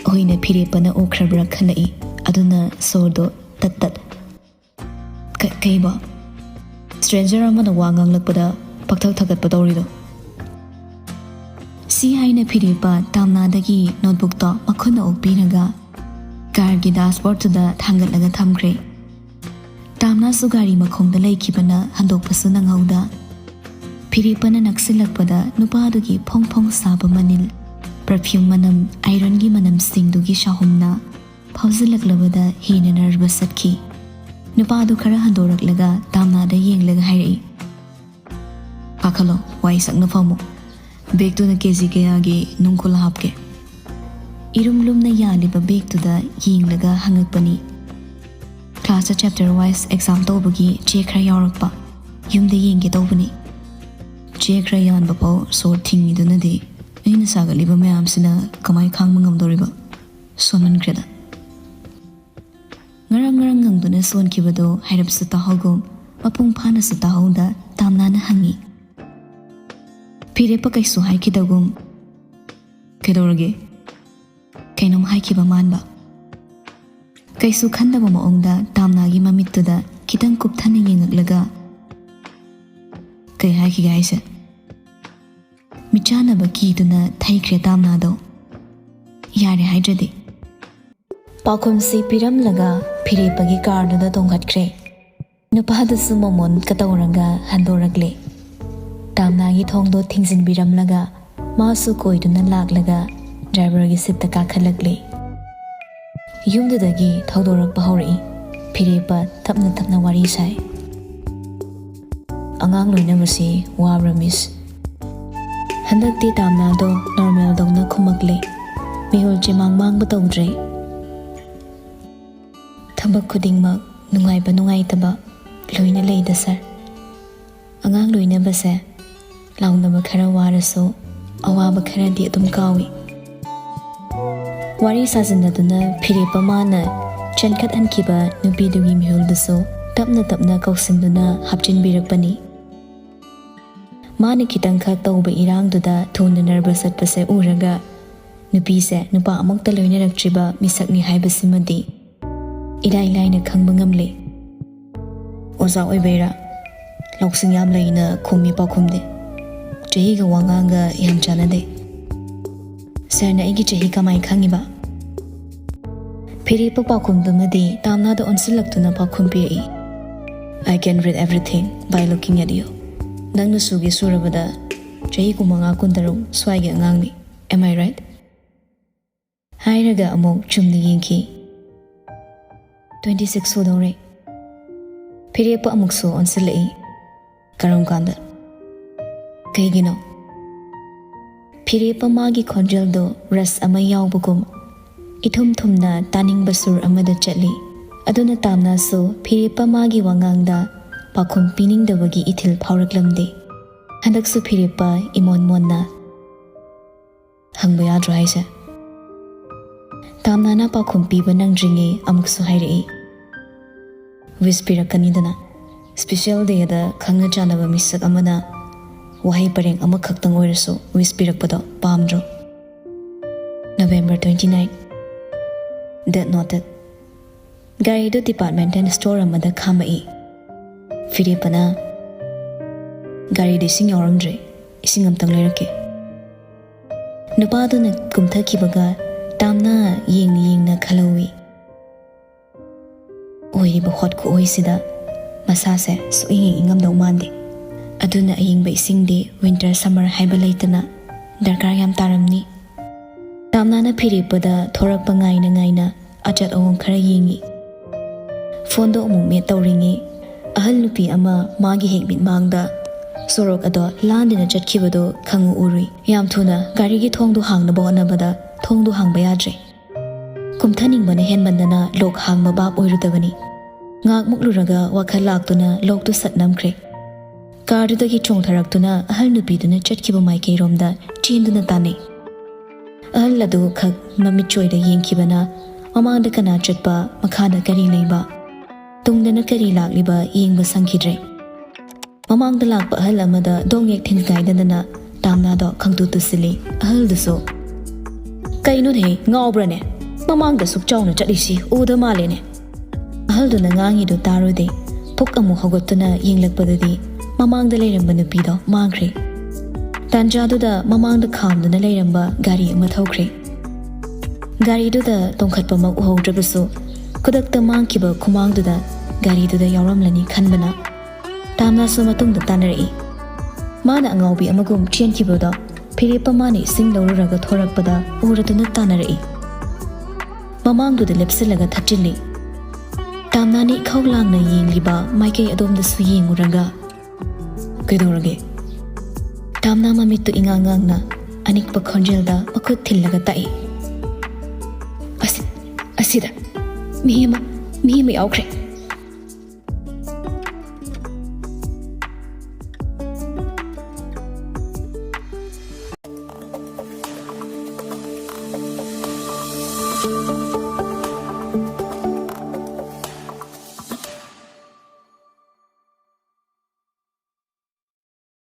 ꯑꯣꯏꯅ ꯐꯤꯔꯦꯞꯄꯅ ꯎꯈ꯭ꯔꯕ꯭ꯔꯥ ꯈꯜꯂꯛꯏ꯫ ꯑꯗꯨꯅ ꯁꯣꯔꯗꯣ ꯇꯠ ꯇꯠ꯫ "ꯀ-, ꯀꯩꯕꯣ? ꯁ꯭ꯇ꯭ꯔꯦꯟꯖꯔ ꯑꯃꯅ ꯋꯥ ꯉꯥꯡꯂꯛꯄꯗ ꯄꯛꯊꯛ ꯊꯛꯀꯠꯄ ꯇꯧꯔꯤꯗꯣ?" ꯁꯤ ꯍꯥꯏꯅ ꯐꯤꯔꯦꯞꯄ ꯇꯥꯝꯅꯥꯗꯒꯤ ꯅꯣꯠꯕꯨꯛꯇꯣ ꯃꯈꯨꯠꯅ ꯑꯣꯛꯄꯤꯔꯒ ꯀꯥꯔꯒꯤ ꯗꯥꯁꯕꯣꯔꯗꯇꯨꯗ ꯊꯥꯡꯒꯠꯂꯒ ꯊꯝꯈ꯭ꯔꯦ꯫ ꯇꯥꯝꯅꯥꯁꯨ ꯒꯥꯔꯤ ꯃꯈꯣꯡꯗ ꯂꯩꯈꯤꯕꯅ ꯍꯟꯗꯣꯛꯄꯁꯨ ꯅꯪꯍꯧꯗ꯫ ꯐꯤꯔꯦꯞꯄꯅ ꯅꯛꯁꯤꯜꯂꯛꯄꯗ ꯅꯨꯄꯥꯗꯨꯒꯤ ꯐꯣꯡ ꯐꯣꯡ ꯁꯥꯕ ꯃꯅꯤꯜ, ꯄꯔꯐ꯭ꯌꯨꯝ ꯃꯅꯝ, ꯑꯥꯏꯔꯟꯒꯤ ꯃꯅꯝꯁꯤꯡꯗꯨꯒꯤ ꯁꯥꯍꯨꯝꯅ ꯐꯥꯎꯖꯤꯜꯂꯛꯂꯕꯗ ꯍꯦꯟꯅ ꯅꯔꯚꯁ ꯆꯠꯈꯤ꯫ ꯅꯨꯄꯥꯗꯨ ꯈꯔ ꯍꯟꯗꯣꯔꯛꯂꯒ ꯇꯥꯝꯅꯥꯗ ꯌꯦꯡꯂꯒ ꯍꯥꯏꯔꯛꯏ, "ꯀꯥꯈꯠꯂꯣ, ꯋꯥꯏ ꯁꯪꯅ ꯐꯝꯃꯨ꯫ ꯕꯦꯒꯇꯨꯅ ꯀꯦ ꯖꯤ ꯀꯌꯥꯒꯤ ꯅꯨꯡꯈꯨꯜ ꯍꯥꯞꯀꯦ?" ꯏꯔꯨꯝ ꯂꯨꯝꯅ ꯌꯥꯜꯂꯤꯕ ꯕꯦꯒꯇꯨꯗ ꯌꯦꯡꯂꯒ ꯍꯪꯉꯛꯄꯅꯤ꯫ "ꯀ꯭ꯂꯥꯁꯇ ꯆꯦꯞꯇꯔ ꯋꯥꯏꯁ ꯑꯦꯛꯖꯥꯝ ꯇꯧꯕꯒꯤ ꯆꯦ ꯈꯔ ꯌꯥꯎꯔꯛꯄ, ꯌꯨꯝꯗ ꯌꯦꯡꯒꯦ ꯇꯧꯕꯅꯤ꯫" "ꯆꯦ ꯈꯔ ꯌꯥꯟꯕ ꯐꯥꯎ ꯁꯣꯔ ꯊꯤꯡꯉꯤꯗꯨꯅꯗꯤ ꯑꯩꯅ ꯁꯥꯒꯠꯂꯤꯕ ꯃꯌꯥꯝꯁꯤꯅ ꯀꯃꯥꯏ ꯈꯥꯡꯕ ꯉꯝꯗꯧꯔꯤꯕ? ꯁꯣꯟꯃꯟꯈ꯭ꯔꯦꯗ꯫" ꯉꯔꯪ ꯉꯔꯪ ꯉꯪꯗꯨꯅ ꯁꯣꯟꯈꯤꯕꯗꯨ ꯍꯥꯏꯔꯞꯁꯨ ꯇꯥꯍꯧꯒꯨꯝ, ꯃꯄꯨꯡ ꯐꯥꯅꯁꯨ ꯇꯥꯍꯧꯗ ꯇꯥꯝꯅꯥꯅ ꯍꯪꯉꯤ, ꯐꯤꯔꯦꯞꯄ ꯀꯩꯁꯨ ꯍꯥꯏꯈꯤꯗꯒꯨꯝ, "ꯀꯩꯗꯧꯔꯒꯦ?" ꯀꯩꯅꯣꯝ ꯍꯥꯏꯈꯤꯕ ꯃꯥꯟꯕ꯫ ꯀꯩꯁꯨ ꯈꯟꯗꯕ ꯃꯑꯣꯡꯗ ꯇꯥꯝꯅꯥꯒꯤ ꯃꯃꯤꯠꯇꯨꯗ ꯈꯤꯇꯪ ꯀꯨꯞꯊꯅ ꯌꯦꯡꯉꯛꯂꯒ, "ꯀꯩ ꯍꯥꯏꯈꯤꯒꯦ ꯍꯥꯏꯁꯦ?" ꯃꯤꯠꯆꯥꯟꯅꯕ ꯀꯤꯗꯨꯅ ꯊꯩꯈ꯭ꯔꯦ ꯇꯥꯝꯅꯥꯗꯣ꯫ ꯌꯥꯔꯦ ꯍꯥꯏꯗ꯭ꯔꯗꯤ꯫ ꯄꯥꯎꯈꯨꯝꯁꯤ ꯄꯤꯔꯝꯂꯒ ꯐꯤꯔꯦꯞꯄꯒꯤ ꯀꯥꯔꯗꯨꯗ ꯇꯣꯡꯈꯠꯈ꯭ꯔꯦ꯫ ꯅꯨꯄꯥꯗꯨꯁꯨ ꯃꯣꯃꯣꯟ ꯀꯇꯧꯔꯒ ꯍꯟꯗꯣꯔꯛꯂꯦ꯫ ꯇꯥꯝꯅꯥꯒꯤ ꯊꯣꯡꯗꯣ ꯊꯤꯡꯖꯤꯟꯕꯤꯔꯝꯂꯒ ꯃꯥꯁꯨ ꯀꯣꯏꯗꯨꯅ ꯂꯥꯛꯂꯒ ꯗ꯭ꯔꯥꯏꯚꯔꯒꯤ ꯁꯤꯠꯇ ꯀꯥꯈꯠꯂꯛꯂꯦ꯫ ꯌꯨꯝꯗꯨꯗꯒꯤ ꯊꯧꯗꯣꯔꯛꯄ ꯍꯧꯔꯛꯏ꯫ ꯐꯤꯔꯦꯞꯄ ꯇꯞꯅ ꯇꯞꯅ ꯋꯥꯔꯤ ꯁꯥꯏ꯫ "ꯑꯉꯥꯡ ꯂꯣꯏꯅꯕꯁꯤ ꯋꯥꯕ꯭ꯔꯥ, ꯃꯤꯁ?" ꯍꯟꯗꯛꯇꯤ ꯇꯥꯝꯅꯥꯗꯣ ꯅꯣꯔꯃꯦꯜꯗꯧꯅ ꯈꯨꯝꯃꯛꯂꯦ꯫ ꯃꯤꯍꯨꯜ ꯆꯦꯃꯥꯡ ꯃꯥꯡꯕ ꯇꯧꯗ꯭ꯔꯦ꯫ "ꯊꯕꯛ ꯈꯨꯗꯤꯡꯃꯛ ꯅꯨꯡꯉꯥꯏꯕ ꯅꯨꯡꯉꯥꯏꯇꯕ ꯂꯣꯏꯅ ꯂꯩꯗ, ꯁꯥꯔ꯫ ꯑꯉꯥꯡ ꯂꯣꯏꯅꯕꯁꯦ ꯂꯥꯎꯅꯕ ꯈꯔ ꯋꯥꯔꯁꯨ ꯑꯋꯥꯕ ꯈꯔꯗꯤ ꯑꯗꯨꯝ ꯀꯥꯎꯏ꯫" ꯋꯥꯔꯤ ꯁꯥꯖꯤꯟꯅꯗꯨꯅ ꯐꯤꯔꯦꯞꯄ ꯃꯥꯅ ꯆꯦꯟꯈꯠꯍꯟꯈꯤꯕ ꯅꯨꯄꯤꯗꯨꯒꯤ ꯃꯤꯍꯨꯜꯗꯨꯁꯨ ꯇꯞꯅ ꯇꯞꯅ ꯀꯧꯁꯤꯟꯗꯨꯅ ꯍꯥꯞꯆꯤꯟꯕꯤꯔꯛꯄꯅꯤ꯫ ꯃꯥꯅ ꯈꯤꯇꯪꯈꯛ ꯇꯧꯕ ꯏꯔꯥꯡꯗꯨꯗ ꯊꯨꯅ ꯅꯔꯚꯁ ꯆꯠꯄꯁꯦ ꯎꯔꯒ ꯅꯨꯄꯤꯁꯦ ꯅꯨꯄꯥ ꯑꯃꯨꯛꯇ ꯂꯣꯏꯅꯔꯛꯇ꯭ꯔꯤꯕ ꯃꯤꯁꯛꯅꯤ ꯍꯥꯏꯕꯁꯤꯃꯗꯤ ꯏꯔꯥꯏ ꯂꯥꯏꯅ ꯈꯪꯕ ꯉꯝꯂꯦ꯫ "ꯑꯣꯖꯥ ꯑꯣꯏꯕꯩꯔꯥ?" ꯂꯧꯁꯤꯡ ꯌꯥꯝ ꯂꯩꯅ ꯈꯨꯝꯃꯤ ꯄꯥꯎꯈꯨꯝꯗꯤ꯫ "ꯆꯍꯤꯒ ꯋꯥꯉꯥꯡꯒ ꯌꯥꯝ ꯆꯥꯟꯅꯗꯦ꯫" "ꯁꯥꯔꯅ ꯑꯩꯒꯤ ꯆꯍꯤ ꯀꯃꯥꯏ ꯈꯪꯉꯤꯕ?" ꯐꯤꯔꯦꯞꯄ ꯄꯥꯎꯈꯨꯝꯗꯨꯃꯗꯤ ꯇꯥꯝꯅꯥꯗ ꯑꯣꯟꯁꯤꯜꯂꯛꯇꯨꯅ ꯄꯥꯎꯈꯨꯝ ꯄꯤꯔꯛꯏ꯫ "I can read everything by looking at you." "ꯅꯪꯅ ꯁꯨꯒꯦ ꯁꯨꯔꯕꯗ ꯆꯍꯤ ꯀꯨꯟꯃꯉꯥ, ꯀꯨꯟꯇꯔꯨꯛ ꯁ꯭ꯋꯥꯏꯒꯤ ꯑꯉꯥꯡꯅꯤ꯫ Am I right?" ꯍꯥꯏꯔꯒ ꯑꯃꯨꯛ ꯆꯨꯝꯅ ꯌꯦꯡꯈꯤ꯫ "Twenty six ꯁꯨꯗꯧꯔꯦ꯫" ꯐꯤꯔꯦꯞꯄ ꯑꯃꯨꯛꯁꯨ ꯑꯣꯟꯁꯤꯜꯂꯛꯏ꯫ "ꯀꯔꯝ ꯀꯥꯟꯗ? ꯀꯩꯒꯤꯅꯣ?" ꯐꯤꯔꯦꯞꯄ ꯃꯥꯒꯤ ꯈꯣꯟꯖꯦꯜꯗꯣ ꯔꯁ ꯑꯃ ꯌꯥꯎꯕꯒꯨꯝ ꯏꯊꯨꯝ ꯊꯨꯝꯅ ꯇꯥꯅꯤꯡꯕ ꯁꯨꯔ ꯑꯃꯗ ꯆꯠꯂꯤ꯫ ꯑꯗꯨꯅ ꯇꯥꯝꯅꯥꯁꯨ ꯐꯤꯔꯦꯞꯄ ꯃꯥꯒꯤ ꯋꯥꯉꯥꯡꯗ ꯄꯥꯎꯈꯨꯝ ꯄꯤꯅꯤꯡꯗꯕꯒꯤ ꯏꯊꯤꯜ ꯐꯥꯎꯔꯛꯂꯝꯗꯦ꯫ ꯍꯟꯗꯛꯁꯨ ꯐꯤꯔꯦꯞꯄ ꯏꯃꯣꯟ ꯃꯣꯟꯅ, "ꯍꯪꯕ ꯌꯥꯗ꯭ꯔꯣ ꯍꯥꯏꯁꯦ?" ꯇꯥꯝꯅꯥꯅ ꯄꯥꯎꯈꯨꯝ ꯄꯤꯕ ꯅꯪꯗ꯭ꯔꯤꯉꯩ ꯑꯃꯨꯛꯁꯨ ꯍꯥꯏꯔꯛꯏ꯫ "ꯋꯤꯁ ꯄꯤꯔꯛꯀꯅꯤꯗꯅ, ꯁ꯭ꯄꯤꯁꯦꯜ ꯗꯦꯗ ꯈꯪꯅ ꯆꯥꯟꯅꯕ ꯃꯤꯁꯛ ꯑꯃꯅ ꯋꯥꯍꯩ ꯄꯔꯦꯡ ꯑꯃꯈꯛꯇꯪ ꯑꯣꯏꯔꯁꯨ wish ꯄꯤꯔꯛꯄꯗꯣ ꯄꯥꯝꯗ꯭ꯔꯣ? November twenty nine. Death noted. ꯒꯥꯔꯤꯗꯨ departmental store ꯑꯃꯗ ꯈꯥꯝꯃꯛꯏ꯫ ꯐꯤꯔꯦꯞꯄꯅ, "ꯒꯥꯔꯤꯗ ꯏꯁꯤꯡ ꯌꯥꯎꯔꯝꯗ꯭ꯔꯦ, ꯏꯁꯤꯡ ꯑꯝꯇꯪ ꯂꯩꯔꯛꯀꯦ"꯫ ꯅꯨꯄꯥꯗꯨꯅ ꯀꯨꯝꯊꯈꯤꯕꯒ ꯇꯥꯝꯅ ꯌꯦꯡꯅ ꯌꯦꯡꯅ ꯈꯜꯍꯧꯏ꯫ ꯑꯣꯏꯔꯤꯕ ꯍꯣꯠ ꯈꯨꯑꯣꯏꯁꯤꯗ ꯃꯁꯥꯁꯦ ꯁꯨꯛꯏꯪ ꯏꯪꯉꯝꯗꯧ ꯃꯥꯟꯗꯦ꯫ ꯑꯗꯨꯅ ꯑꯏꯪꯕ ꯏꯁꯤꯡꯗꯤ winter summer ꯍꯥꯏꯕ ꯂꯩꯇꯅ ꯗꯔꯀꯥꯔ ꯌꯥꯝ ꯇꯥꯔꯝꯅꯤ꯫ ꯇꯥꯝꯅꯥꯅ ꯐꯤꯔꯦꯞꯄꯗ ꯊꯣꯔꯛꯄ ꯉꯥꯏꯅ ꯉꯥꯏꯅ ꯑꯆꯠ ꯑꯋꯣꯡ ꯈꯔ ꯌꯦꯡꯉꯤ꯫ ꯐꯣꯟꯗꯣ ꯑꯃꯨꯛ ꯃꯦꯠ ꯇꯧꯔꯤꯉꯩ ꯑꯍꯜ ꯅꯨꯄꯤ ꯑꯃ ꯃꯥꯒꯤ ꯍꯦꯛ ꯃꯤꯠꯃꯥꯡꯗ ꯁꯣꯔꯣꯛ ꯑꯗꯣ ꯂꯥꯟꯗꯨꯅ ꯆꯠꯈꯤꯕꯗꯣ ꯈꯪꯎ ꯎꯔꯨꯏ꯫ ꯌꯥꯝ ꯊꯨꯅ ꯒꯥꯔꯤꯒꯤ ꯊꯣꯡꯗꯨ ꯍꯥꯡꯅꯕ ꯍꯣꯠꯅꯕꯗ ꯊꯣꯡꯗꯨ ꯍꯥꯡꯕ ꯌꯥꯗ꯭ꯔꯦ꯫ ꯀꯨꯝꯊꯅꯤꯡꯕꯅ ꯍꯦꯟꯃꯟꯗꯅ ꯂꯣꯛ ꯍꯥꯡꯕ ꯚꯥꯞ ꯑꯣꯏꯔꯨꯗꯕꯅꯤ꯫ ꯉꯥꯛ ꯃꯨꯛꯂꯨꯔꯒ ꯋꯥꯈꯜ ꯂꯥꯛꯇꯨꯅ ꯂꯣꯛꯇꯨ ꯁꯠ ꯅꯝꯈ꯭ꯔꯦ꯫ ꯀꯥꯔꯗꯨꯗꯒꯤ ꯆꯣꯡꯊꯔꯛꯇꯨꯅ ꯑꯍꯜ ꯅꯨꯄꯤꯗꯨꯅ ꯆꯠꯈꯤꯕ ꯃꯥꯏꯀꯩꯔꯣꯝꯗ ꯆꯦꯟꯗꯨꯅ ꯇꯥꯟꯅꯩ꯫ ꯑꯍꯜ ꯑꯗꯨ ꯈꯛ ꯃꯃꯤꯠꯆꯣꯏꯗ ꯌꯦꯡꯈꯤꯕꯅ ꯃꯃꯥꯡꯗ ꯀꯅꯥ ꯆꯠꯄ, ꯃꯈꯥꯗ ꯀꯔꯤ ꯂꯩꯕ, ꯇꯨꯡꯗꯅ ꯀꯔꯤ ꯂꯥꯛꯂꯤꯕ ꯌꯦꯡꯕ ꯁꯪꯈꯤꯗ꯭ꯔꯦ꯫ ꯃꯃꯥꯡꯗ ꯂꯥꯛꯄ ꯑꯍꯜ ꯑꯃꯗ ꯗꯣꯡ ꯌꯦꯛ ꯊꯤꯟꯒꯥꯏꯗꯗꯅ ꯇꯥꯝꯅꯥꯗꯣ ꯈꯪꯇꯨ ꯇꯨꯁꯤꯜꯂꯤ꯫ ꯑꯍꯜꯗꯨꯁꯨ, "ꯀꯩꯅꯣꯅꯦꯍꯦ, ꯉꯥꯎꯕ꯭ꯔꯅꯦ? ꯃꯃꯥꯡꯗ ꯁꯨꯛ ꯆꯥꯎꯅ ꯆꯠꯂꯤꯁꯤ ꯎꯗ ꯃꯥꯜꯂꯦꯅꯦ"꯫ ꯑꯍꯜꯗꯨꯅ ꯉꯥꯡꯉꯤꯗꯨ ꯇꯥꯔꯨꯗꯦ꯫ ꯊꯣꯛ ꯑꯃꯨꯛ ꯍꯧꯒꯠꯇꯨꯅ ꯌꯦꯡꯂꯛꯄꯗꯗꯤ ꯃꯃꯥꯡꯗ ꯂꯩꯔꯝꯕ ꯅꯨꯄꯤꯗꯣ ꯃꯥꯡꯈ꯭ꯔꯦ꯫ ꯇꯥꯟꯖꯥꯗꯨꯗ ꯃꯃꯥꯡꯗ ꯈꯥꯝꯗꯨꯅ ꯂꯩꯔꯝꯕ ꯒꯥꯔꯤ ꯑꯃ ꯊꯧꯈ꯭ꯔꯦ꯫ ꯒꯥꯔꯤꯗꯨꯗ ꯇꯣꯡꯈꯠꯄꯃꯛ ꯎꯍꯧꯗ꯭ꯔꯕꯁꯨ, ꯈꯨꯗꯛꯇ ꯃꯥꯡꯈꯤꯕ ꯈꯨꯃꯥꯡꯗꯨꯗ ꯒꯥꯔꯤꯗꯨꯗ ꯌꯥꯎꯔꯝꯂꯅꯤ ꯈꯟꯕꯅ ꯇꯥꯝꯅꯥꯁꯨ ꯃꯇꯨꯡꯗ ꯇꯥꯟꯅꯔꯛꯏ꯫ ꯃꯥꯅ ꯑꯉꯥꯎꯕꯤ ꯑꯃꯒꯨꯝ ꯆꯦꯟꯈꯤꯕꯗꯣ ꯐꯤꯔꯦꯞꯄ ꯃꯥꯅ ꯏꯁꯤꯡ ꯂꯧꯔꯨꯔꯒ ꯊꯣꯔꯛꯄꯗ ꯎꯔꯗꯨꯅ ꯇꯥꯟꯅꯔꯛꯏ꯫ ꯃꯃꯥꯡꯗꯨꯗ ꯂꯦꯞꯁꯤꯜꯂꯒ ꯊꯠꯆꯤꯜꯂꯤ꯫ ꯇꯥꯝꯅꯥꯅ ꯏꯈꯧ ꯂꯥꯡꯅ ꯌꯦꯡꯂꯤꯕ ꯃꯥꯏꯀꯩ ꯑꯗꯣꯝꯗꯁꯨ ꯌꯦꯡꯉꯨꯔꯒ, "ꯀꯩꯗꯧꯔꯒꯦ?" ꯇꯥꯝꯅꯥ ꯃꯃꯤꯠꯇꯨ ꯏꯉꯥꯡ ꯉꯥꯡꯅ ꯑꯅꯤꯛꯄ ꯈꯣꯟꯖꯦꯜꯗ ꯃꯈꯨꯠ ꯊꯤꯜꯂꯒ ꯇꯥꯛꯏ꯫ "ꯑꯁꯤ, ꯑꯁꯤꯗ ꯃꯤ ꯑꯃ, ꯃꯤ ꯑꯃ ꯌꯥꯎꯈ꯭ꯔꯦ"꯫